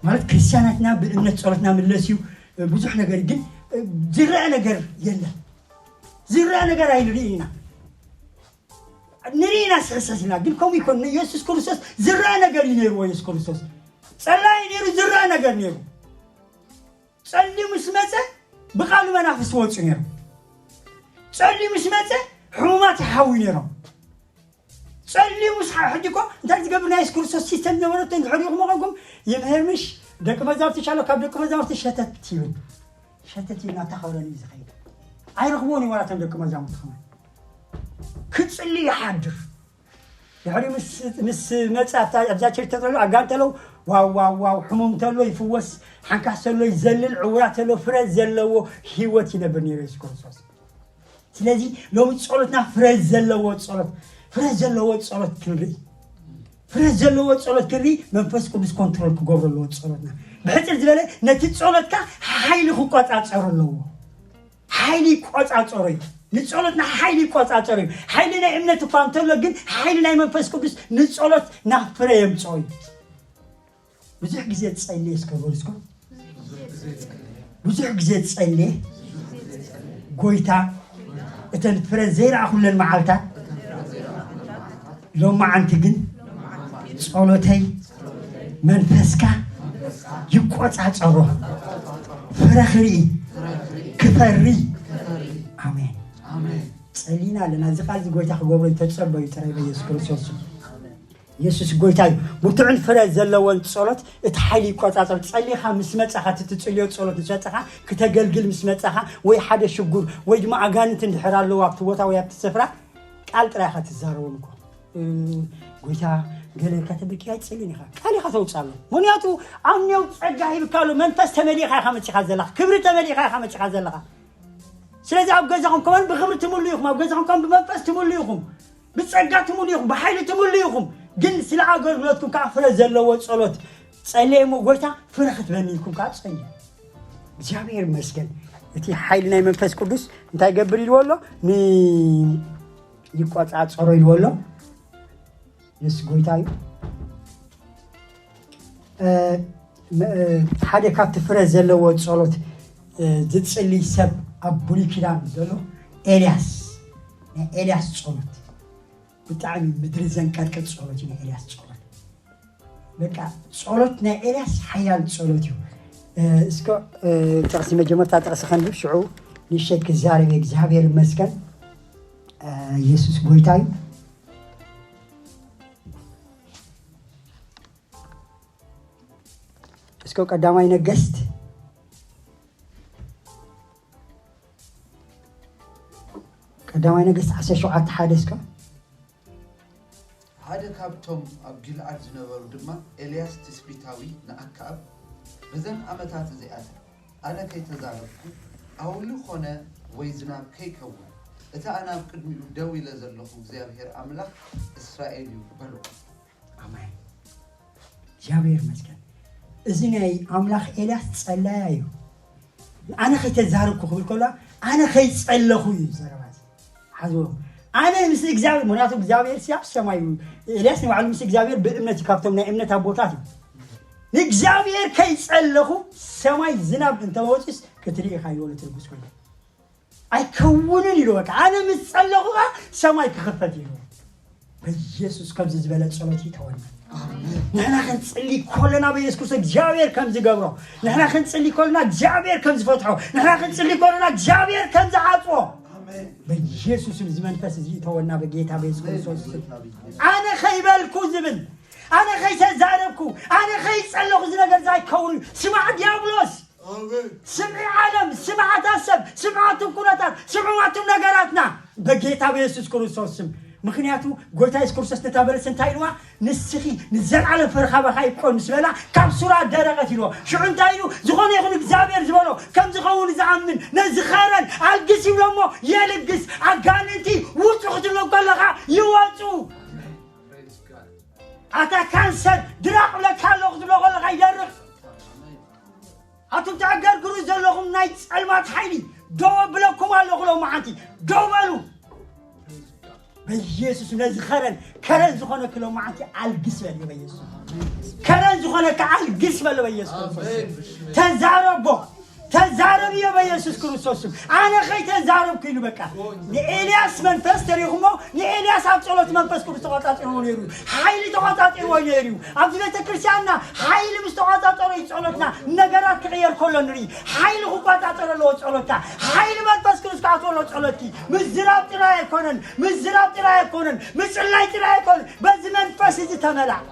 ማለት ክርስቲያናትና ብእምነት ጸሎትና ምለስ እዩ ብዙሕ ነገር ግን ዝረአ ነገር የለን። ዝረአ ነገር ኣይንርኢ ኢና። ንርኢ ኢና ስሕሰስ ኢና ግን ከምኡ ይኮን። የሱስ ክርስቶስ ዝረአ ነገር እዩ ነይርዎ። የሱስ ክርስቶስ ጸላይ ነይሩ። ዝረአ ነገር ነይሩ። ጸልዩ ምስ መጸ ብቃሉ መናፍስቲ ወጹ ነይሩ። ጸልዩ ምስ መጸ ሕሙማት ይሓዊ ነይሮም። ጸልዩ ምስ ሓ- ሕጂ እኮ እንታይ ዝገብር ናይ የሱስ ክርስቶስ ሲስተም ነበረቶ እንድሕር ኢኹም መቐንኩም ይምህር ምሽ ደቂ መዛሙርቲ ሻሎ ካብ ደቂ መዛሙርቲ ሸተት ይብል። ሸተት ይብል ናብታ ከረን እዩ ዝኸይድ። ኣይረኽብዎን እዩ ዋላቶም ደቂ መዛሙርቲ ከማን ክጽሊ ይሓድር። ድሕሪ ምስ መጽ ኣብዛ ቸርች ተሎ ኣጋን ተለው ዋው ዋው ዋው ሕሙም ተሎ ይፍወስ። ሓንካስ ተሎ ይዘልል። ዕውራ ተሎ ፍረ ዘለዎ ህይወት ይነብር ነይሩ የሱስ ክርስቶስ። ስለዚ ሎሚ ጸሎትና ፍረ ዘለዎ ጸሎት ፍረ ዘለዎ ጸሎት ክንርኢ ፍረ ዘለዎ ጸሎት ክንርኢ መንፈስ ቅዱስ ኮንትሮል ክገብሮ ኣለዎ ጸሎትና። ብሕፅር ዝበለ ነቲ ጸሎትካ ሓይሊ ክቆጻጸሮ ኣለዎ። ሓይሊ ይቆጻጸሮ እዩ። ንጸሎትና ሓይሊ ይቆጻጸሮ እዩ። ሓይሊ ናይ እምነት እኳ እንተሎ ግን ሓይሊ ናይ መንፈስ ቅዱስ ንጸሎት ናብ ፍረ የምጽኦ እዩ። ብዙሕ ግዜ ትጸልየ እስከ በሉ እስከ። ብዙሕ ግዜ ትጸልየ ጎይታ እተን ፍረ ዘይረኣኹለን መዓልታት ሎማዓንቲ ግን ጸሎተይ መንፈስካ ይቆጻጸሮ ፍረ ክርኢ ክፈሪ። ኣሜን። ጸሊና ኣለና። እዚ ቃል እዚ ጎይታ ክገብሮ ይተጸበዩ ጥራይ በኢየሱስ ክርስቶስ። የሱስ ጎይታ እዩ። ብርቱዕን ፍረ ዘለዎን ጸሎት እቲ ሓይሊ ይቆጻጸር። ጸሊኻ ምስ መጻኻ እቲ ትጽልዮ ጸሎት ምስ መጻኻ ክተገልግል ምስ መጻኻ ወይ ሓደ ሽጉር ወይ ድማ ኣጋንንት እንድሕር ኣለዎ ኣብቲ ቦታ ወይ ኣብቲ ስፍራ ቃል ጥራይ ኢኻ ትዛረቦም እኮ። ጎይታ ገለ ከተብኪ ኣይጽልን ኢኻ ቃል ኢኻ ተውጻሎ። ምክንያቱ ኣምኔው ጸጋ ሂብካ ኣሎ። መንፈስ ተመሊእኻ ኢኻ መጺኻ ዘለኻ። ክብሪ ተመሊእኻ ኢኻ መጺኻ ዘለኻ። ስለዚ ኣብ ገዛኹም ከማን ብክብሪ ትምሉ ኢኹም። ኣብ ገዛኹም ከማን ብመንፈስ ትምሉ ኢኹም። ብጸጋ ትምሉ ኢኹም። ብሓይሊ ትምሉ ኢኹም። ግን ስለ ኣገልግሎትኩም ከዓ ፍረ ዘለዎ ጸሎት ጸልየ እሞ ጎይታ ፍረ ክትበኒ ኢልኩም ከዓ ጸልዩ። እግዚኣብሔር ይመስገን። እቲ ሓይሊ ናይ መንፈስ ቅዱስ እንታይ ገብር ኢልዎ ኣሎ? ን ይቆጻጸሮ ኢልዎ ኣሎ። የሱስ ጎይታ እዩ። ሓደ ካብቲ ፍረ ዘለዎ ጸሎት ዝጽሊ ሰብ ኣብ ብሉይ ኪዳን ዘሎ ኤልያስ ናይ ኤልያስ ጸሎት ብጣዕሚ ምድሪ ዘንቀጥቅጥ ጸሎት እዩ። ናይ ኤልያስ ጸሎት በቃ ጸሎት ናይ ኤልያስ ሓያል ጸሎት እዩ። እስከ ጥቕሲ መጀመርታ ጥቕሲ ከንብብ ሽዑ ንሸት ክዛረብ እግዚኣብሔር ይመስገን። የሱስ ጎይታ እዩ። እስከ ቀዳማይ ነገስት ቀዳማይ ነገስት ዓሰርተ ሸውዓተ ሓደ እስከ ሓደ ካብቶም ኣብ ጊልዓድ ዝነበሩ ድማ ኤልያስ ትስቢታዊ ንኣክዓብ በዘን ዓመታት እዚኣተን ኣነ ከይተዛረብኩ ኣውሊ ኾነ ወይ ዝናብ ከይከውን እቲ ኣነ ኣብ ቅድሚኡ ደው ኢለ ዘለኹ እግዚኣብሄር ኣምላኽ እስራኤል እዩ በሎ። ኣሜን። እግዚኣብሔር ይመስገን። እዚ ናይ ኣምላኽ ኤልያስ ጸላያ እዩ። ኣነ ከይተዛረብኩ ክብል ከሎ ኣነ ከይጸለኹ እዩ ዘረባ እዚ። ሓዝዎም ኣነ ምስ እግዚኣብሔር፣ ምክንያቱ እግዚኣብሔር ሲ ኣብ ሰማይ እዩ። ኤልያስ ንባዕሉ ምስ እግዚኣብሔር ብእምነት እዩ፣ ካብቶም ናይ እምነት ኣቦታት እዩ። ንእግዚኣብሔር ከይጸለኹ ሰማይ ዝናብ እንተወፅስ ክትርኢ ኢኻ ይበሉ ትርጉስ ኮይኑ። ኣይከውንን ኢሉ በቃ። ኣነ ምስ ጸለኹ ኸዓ ሰማይ ክኽፈት ኢሉ። በኢየሱስ ከምዚ ዝበለ ጸሎት ይተወና። ንሕና ክንጽሊ ኮለና በኢየሱስ ክርስቶስ እግዚኣብሔር ከም ዝገብሮ፣ ንሕና ክንጽሊ ኮለና እግዚኣብሔር ከም ዝፈትሖ፣ ንሕና ክንጽሊ ኮለና እግዚኣብሔር ከም ዝዓጽዎ፣ በኢየሱስም እዚ መንፈስ እዚ ይተወና በጌታ በኢየሱስ ክርስቶስ ስም። ኣነ ከይበልኩ ዝብል፣ ኣነ ከይተዛረብኩ፣ ኣነ ከይጸለኹ እዚ ነገር እዚ ኣይከውን። ስማዕ ዲያብሎስ፣ ስምዒ ዓለም፣ ስምዓት ሰብ፣ ስምዓቱም ኩነታት፣ ስምዓቱም ነገራትና በጌታ በኢየሱስ ክርስቶስ ስም። ምክንያቱ ጎይታ የሱስ ክርስቶስ ነታ በለስ እንታይ ኢልዋ? ንስኺ ንዘለዓለም ፍረ ካባኻ ይብቆል ምስ በላ ካብ ሱራ ደረቐት ኢልዎ። ሽዑ እንታይ ኢሉ? ዝኾነ ይኹን እግዚኣብሔር ዝበሎ ከም ዝኸውን ዝኣምን ነዚ ኸረን ኣልግስ ይብሎ እሞ የልግስ። ኣጋንንቲ ውጹ ክትብሎ ከለኻ ይወጹ። ኣታ ካንሰር ድራቕ ብለካ ኣለኹ ክትብሎ ከለኻ ይደርቕ። ኣቱም ተዕገርግሩ ዘለኹም ናይ ጸልማት ሓይሊ ደው ኣብለኩም ኣለኹ ሎማዓንቲ። ደው በሉ። በኢየሱስ ነዚ ከረን ከረን ዝኾነኪ ሎማዓንቲ ኣልግስ በልዮ በኢየሱስ። ከረን ዝኾነካ ኣልግስ በሎ በኢየሱስ ክርስቶስ። ተዛረቦ። ተዛረብዮ በኢየሱስ ክርስቶስ ስም። ኣነ ከይተዛረብኩ ኢሉ በቃ። ንኤልያስ መንፈስ ተሪኹሞ፣ ንኤልያስ ኣብ ጸሎት መንፈስ ቅዱስ ተቆጻጺርዎ ነይሩ። ሓይሊ ተቆጻጺርዎ ነይሩ። ኣብዚ ቤተ ክርስቲያንና ሓይሊ ምስ ተቆጻጸሮ እዩ ጸሎትና ነገራት ክቕየር ከሎ ንርኢ። ሓይሊ ክቆጻጸር ኣለዎ ጸሎትካ። ሓይሊ መንፈስ ቅዱስ ክኣትዎ ኣለዎ ጸሎትኪ። ምዝራብ ጥራይ ኣይኮነን፣ ምዝራብ ጥራይ ኣይኮነን፣ ምጽላይ ጥራይ ኣይኮነን። በዚ መንፈስ እዚ ተመላእ።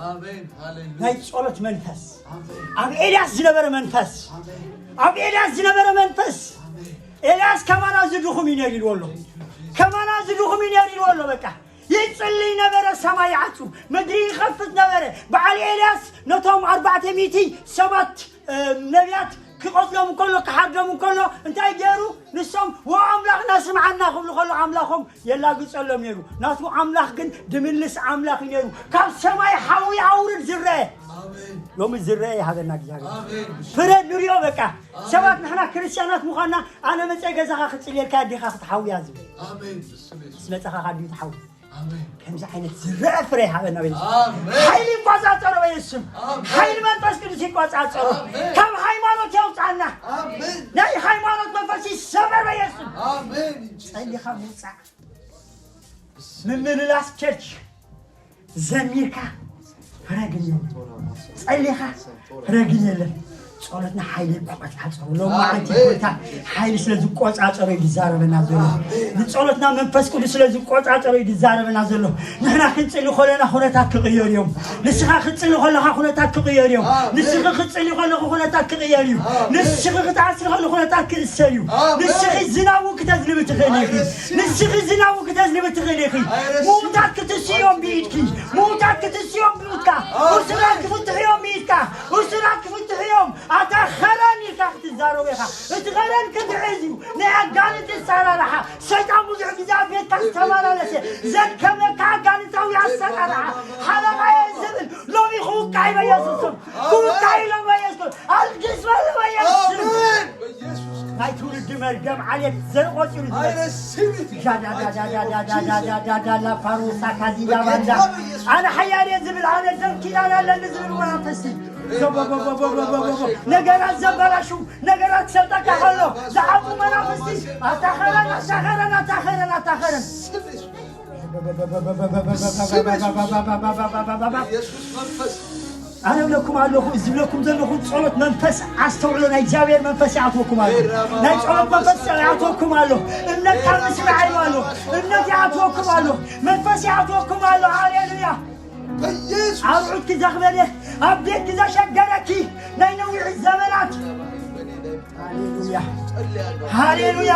ኣሜን። ሃሌሉያ። ናይ ጸሎት መንፈስ። ኣሜን። ኣብ ኤልያስ ዝነበረ መንፈስ። ኣሜን። ኣብ ኤልያስ ዝነበረ መንፈስ። ኣሜን። ኤልያስ ከማና እዚ ድኹም እዩ ነይሩ ኢልዎ ኣሎ። ከማና እዚ ድኹም እዩ ነይሩ ኢልዎ ኣሎ። በቃ ይጽልይ ነበረ፣ ሰማይ ይዓጹ፣ ምድሪ ይኸፍት ነበረ። በዓል ኤልያስ ነቶም ኣርባዕተ ሚእቲ ሰባት፣ እ፣ ነቢያት ክቐትሎም እንከሎ፣ ክሓርዶም እንከሎ እንታይ ገይሩ? ንሶም "ወ ኣምላኽና ስምዓና" ክብሉ ከሎ ኣምላኾም የላግጸሎም ነይሩ። ናቱ ኣምላኽ ግን ድምልስ ኣምላኽ እዩ ነይሩ። ካብ ሰማይ ሓዊ ኣውርድ ዝረአ። ኣሜን። ሎሚ ዝረአ ይሃበና እግዚኣብሔር። ኣሜን። ፍረ ንሪኦ በቃ። ኣሜን። ሰባት ንሕና ክርስትያናት ምዃንና ኣነ መጸ ገዛኻ ክጽልየልካ ኣዴኻ ክትሓውያ ዝብል። ኣሜን። ብስም የሱስ። ምስ መጸኻ ካብ ድዩ ትሓዊ? ኣሜን። ከምዚ ዓይነት ዝረአ ፍረ ይሃበና በኢየሱስ። ኣሜን። ሓይሊ ይቆጻጸሮ በኢየሱስ ስም። ኣሜን። ሓይሊ መንፈስ ቅዱስ ይቆጻጸሮ። ኣሜን። ካብ ሃይማኖት የውጻና። ኣሜን። ናይ ሃይማኖት መንፈስ ይሰበር በኢየሱስ ስም። ኣሜን። ጸሊኻ ምውጻእ። ምምልላስ ቸርች ዘሚርካ ፍረ ግን የለን። ጸሊኻ ፍረ ግን የለን። ጸሎትና ሓይሊ ይቆጻጸሮ። ሎማዓንቲ ኣሜን። ጎይታ ሓይሊ ስለ ዝቆጻጸሮ እዩ ዝዛረበና ዘሎ። ኣሜን። ንጸሎትና መንፈስ ቅዱስ ስለ ዝቆጻጸሮ እዩ ዝዛረበና ዘሎ። ንሕና ክንጽሊ ከለና ኩነታት ክቕየሩ እዮም። ንስኻ ክትጽሊ ከለኻ ኩነታት ክቕየሩ እዮም። ኣሜን። ንስኺ ክትጽሊ ከለኹ ኩነታት ክቕየር እዩ። ኣሜን። ንስኺ ክትኣስሪ ከለኹ ኩነታት ክእሰር እዩ። ኣሜን። ንስኺ ዝናቡ ክተዝንቢ ትኽእሊ ኢኺ። I receive። ንስኺ ዝናቡ ክተዝንቢ ትኽእሊ ኢኺ። I receive። ምዉታት ክትስዮም ብኢድኪ። ምዉታት ክትስዮም ብኢድካ። ኣሜን። እሱራት ክፍትሑ እዮም ብኢድካ። እሱራት ክፍትሑ እዮም። ኣታ ኸረን ኢልካ ክትዛረብ ኢኻ። እቲ ኸረን ክትዕዝ እዩ። ናይ ኣጋንንቲ ኣሰራርሓ፣ ሰይጣን ብዙሕ ግዜ ኣብ ቤትካ ዝተመላለሰ ዘድከመካ ኣጋንንታዊ ኣሰራርሓ፣ ሓለቓየ ዝብል ሎሚ ክውቃዕ እዩ በኢየሱስ ስም። ክውቃዕ እዩ ሎሚ በኢየሱስ ስም። ኣልግስ በሎ በኢየሱስ ስም። ኣሜን። ናይ ትውልዲ መርገም ዓሌት ዘር ቆጺሩ ዝመጽእ። I receive it. ጃዳዳዳዳዳዳዳዳዳላ ፓሮሳ ካዚዳ ባንዳ። ኣነ ሓያል እየ ዝብል፣ ኣነ ደም ኪዳን ኣለኒ ዝብል መናፍስቲ። ነገራት ዘበላሹ፣ ነገራት ክሰልጠካ ከሎ ዝዓቡ መናፍስቲ፣ ኣታ ኸረን፣ ኣታ ኸረን፣ ኣታ ኸረን፣ ኣታ ኸረን። ኣነ እብለኩም ኣለኹ፣ እዚ ዝብለኩም ዘለኹ ጸሎት መንፈስ ኣስተውዕሎ፣ ናይ እግዚኣብሔር መንፈስ ይኣትወኩም ኣሎ። ናይ ጸሎት መንፈስ ይኣትወኩም ኣሎ። እምነት ካብ ምስማዕ እዩ ኣሎ። እምነት ይኣትወኩም ኣሎ። መንፈስ ይኣትወኩም ኣሎ። ሃሌሉያ። በኢየሱስ። ኣብ ዑድኪ ዘኽበደ፣ ኣብ ቤትኪ ዘሸገረኪ ናይ ነዊሕ ዘመናት። ሃሌሉያ። ሃሌሉያ።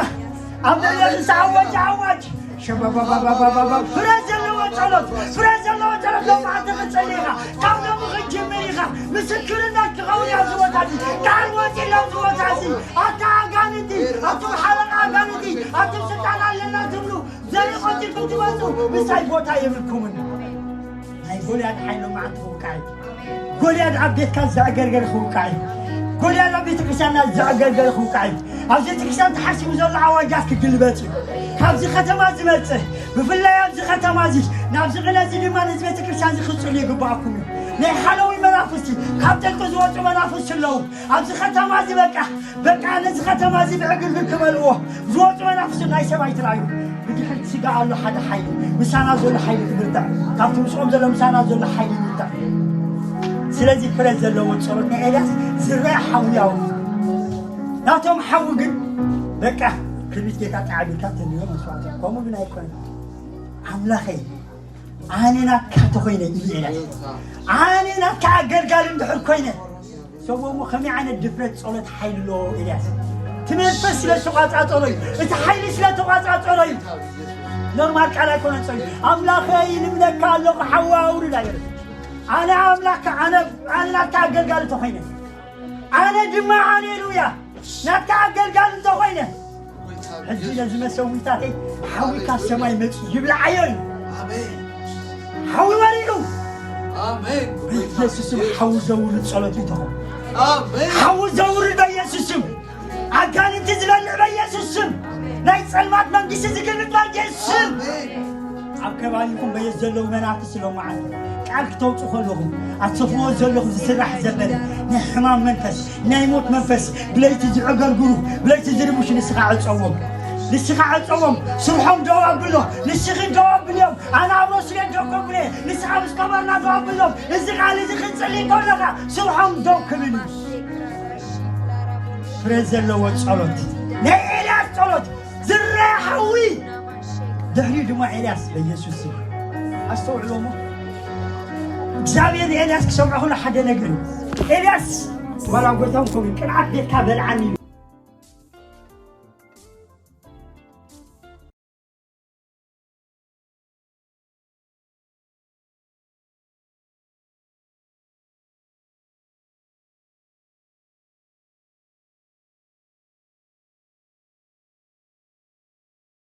ኣብ ልዕሊ ዝዓወጀ ኣዋጅ። ሸባባባባባባ። ፍረ ዘለዎ ጸሎት፣ ፍረ ዘለዎ ጸሎት ሎማዓንቲ ክትጸሊ ኢኻ። ካብ ሎሚ ክትጅምር ኢኻ። ምስክርነት ክኸውን እዩ ኣብዚ ቦታ እዚ። ቃል ወጺኡ ኣብዚ ቦታ እዚ። ኣታ ኣጋንንቲ፣ ኣቱም ሓለቓ ኣጋንንቲ፣ ኣቱም ስልጣን ኣለና ትብሉ፣ ዘርኢ ቆጺርኩም ትመጹ፣ ምሳይ ቦታ የብልኩምን። ናይ ጎልያድ ሓይሊ ሎማዓንቲ ክውቃዕ እዩ። ጎልያድ ኣብ ቤትካ ዘዕገርገረ ክውቃዕ እዩ። ጎልያድ ኣብ ቤተ ክርስቲያንና ዘዕገርገረ ክውቃዕ እዩ። ኣብዚ ቤተክርስትያን ተሓሲቡ ዘሎ ኣዋጃት ክግልበጥ እዩ። ካብዚ ከተማ ዝመጽእ፣ ብፍላይ ኣብዚ ከተማ እዚ፣ ናብዚ ቅነ እዚ ድማ ነዚ ቤተክርስትያን እዚ ክጽሉ ይግባኣኩም እዩ። ናይ ሓለዊ መናፍስቲ፣ ካብ ጥልቂ ዝወጹ መናፍስቲ ኣለዉ። ኣብዚ ከተማ እዚ በቃ፣ በቃ ነዚ ከተማ እዚ ብዕግርግር ክመልእዎ ዝወጹ መናፍስቲ ናይ ሰብ ኣይትርኣዩ። ብድሕሪት ስጋ ኣሎ ሓደ ሓይሊ፣ ምሳና ዘሎ ሓይሊ ክብርታዕ፣ ካብቲ ምስኦም ዘሎ ምሳና ዘሎ ሓይሊ ይብርታዕ። ስለዚ ፍረ ዘለዎ ጸሎት ናይ ኤልያስ ዝረአ ሓዊ ያው ናቶም ሓዊ ግን በቃ ክብሪት ጌታ ጣዕቢልካ ተልዮ መስዋዕት እዩ። ከምኡ ግን ኣይኮነ። ኣምላኸይ ኣነ ናትካ ተኾይነ ኢሉ ኤልያስ፣ ኣነ ናትካ ኣገልጋሊ እንድሕር ኮይነ ሰቦሞ ከመይ ዓይነት ድፍረት ጸሎት ሓይሊ ኣለዎ ኤልያስ? እቲ መንፈስ ስለ ዝተቋጻጸሮ እዩ። እቲ ሓይሊ ስለ ተቋጻጸሮ እዩ። ኖርማል ቃል ኣይኮነን ጸሎት። ኣምላኸይ ንምለካ ኣለኹ ሓዊ ኣውርድ ኣይበል። ኣነ ኣምላክ ኣነ ኣነ ናትካ ኣገልጋሊ ተኾይነ ኣነ ድማ ሃሌሉያ ናትካ ኣገልጋሊ እንተኾይነ ሕጂ ነዚ መሰዊታተይ ሓዊ ካብ ሰማይ መፂ ይብልዓዮ እዩ። ሓዊ ወሪዱ በኢየሱስም ሓዊ ዘውርድ ጸሎት ይተኹም። ሓዊ ዘውርድ በኢየሱስም ኣጋንንቲ ዝበልዕ በኢየሱስም ናይ ጸልማት መንግስቲ ዝግልብጥ በኢየሱስም ኣብ ከባቢኹም በየት ዘለዉ መናፍስቲ ሎማዓንቲ ቃል ክተውፁ ከለኹም ኣትሰፍዎ ዘለኹም ዝስራሕ ዘበለ ናይ ሕማም መንፈስ ናይ ሞት መንፈስ ብለይቲ ዝዕገርግሩ ብለይቲ ዝርብሹ ንስኻ ዕፀዎም ንስኻ ዕፀዎም ስርሖም ደው ኣብሎ ንስኺ ደው ኣብልዮም ኣነ ኣብ ሮስሌት ደው ከብለ ንስኻ ምስ ከበርና ደው ኣብሎም እዚ ቃል እዚ ክንፅሊ ከለኻ ስርሖም ደው ክብል እዩ ፍረ ዘለዎ ጸሎት ናይ ኤልያስ ጸሎት ዝረአ ሓዊ ድሕሪኡ ድማ ኤልያስ በኢየሱስ ስም ኣስተውዕሎሞ እግዚኣብሔር ንኤልያስ ክሰምዖ ክሎ ሓደ ነገር እዩ ኤልያስ ዋላ ጎይታውን ከምኡ ቅንዓት ቤትካ በልዓኒ እዩ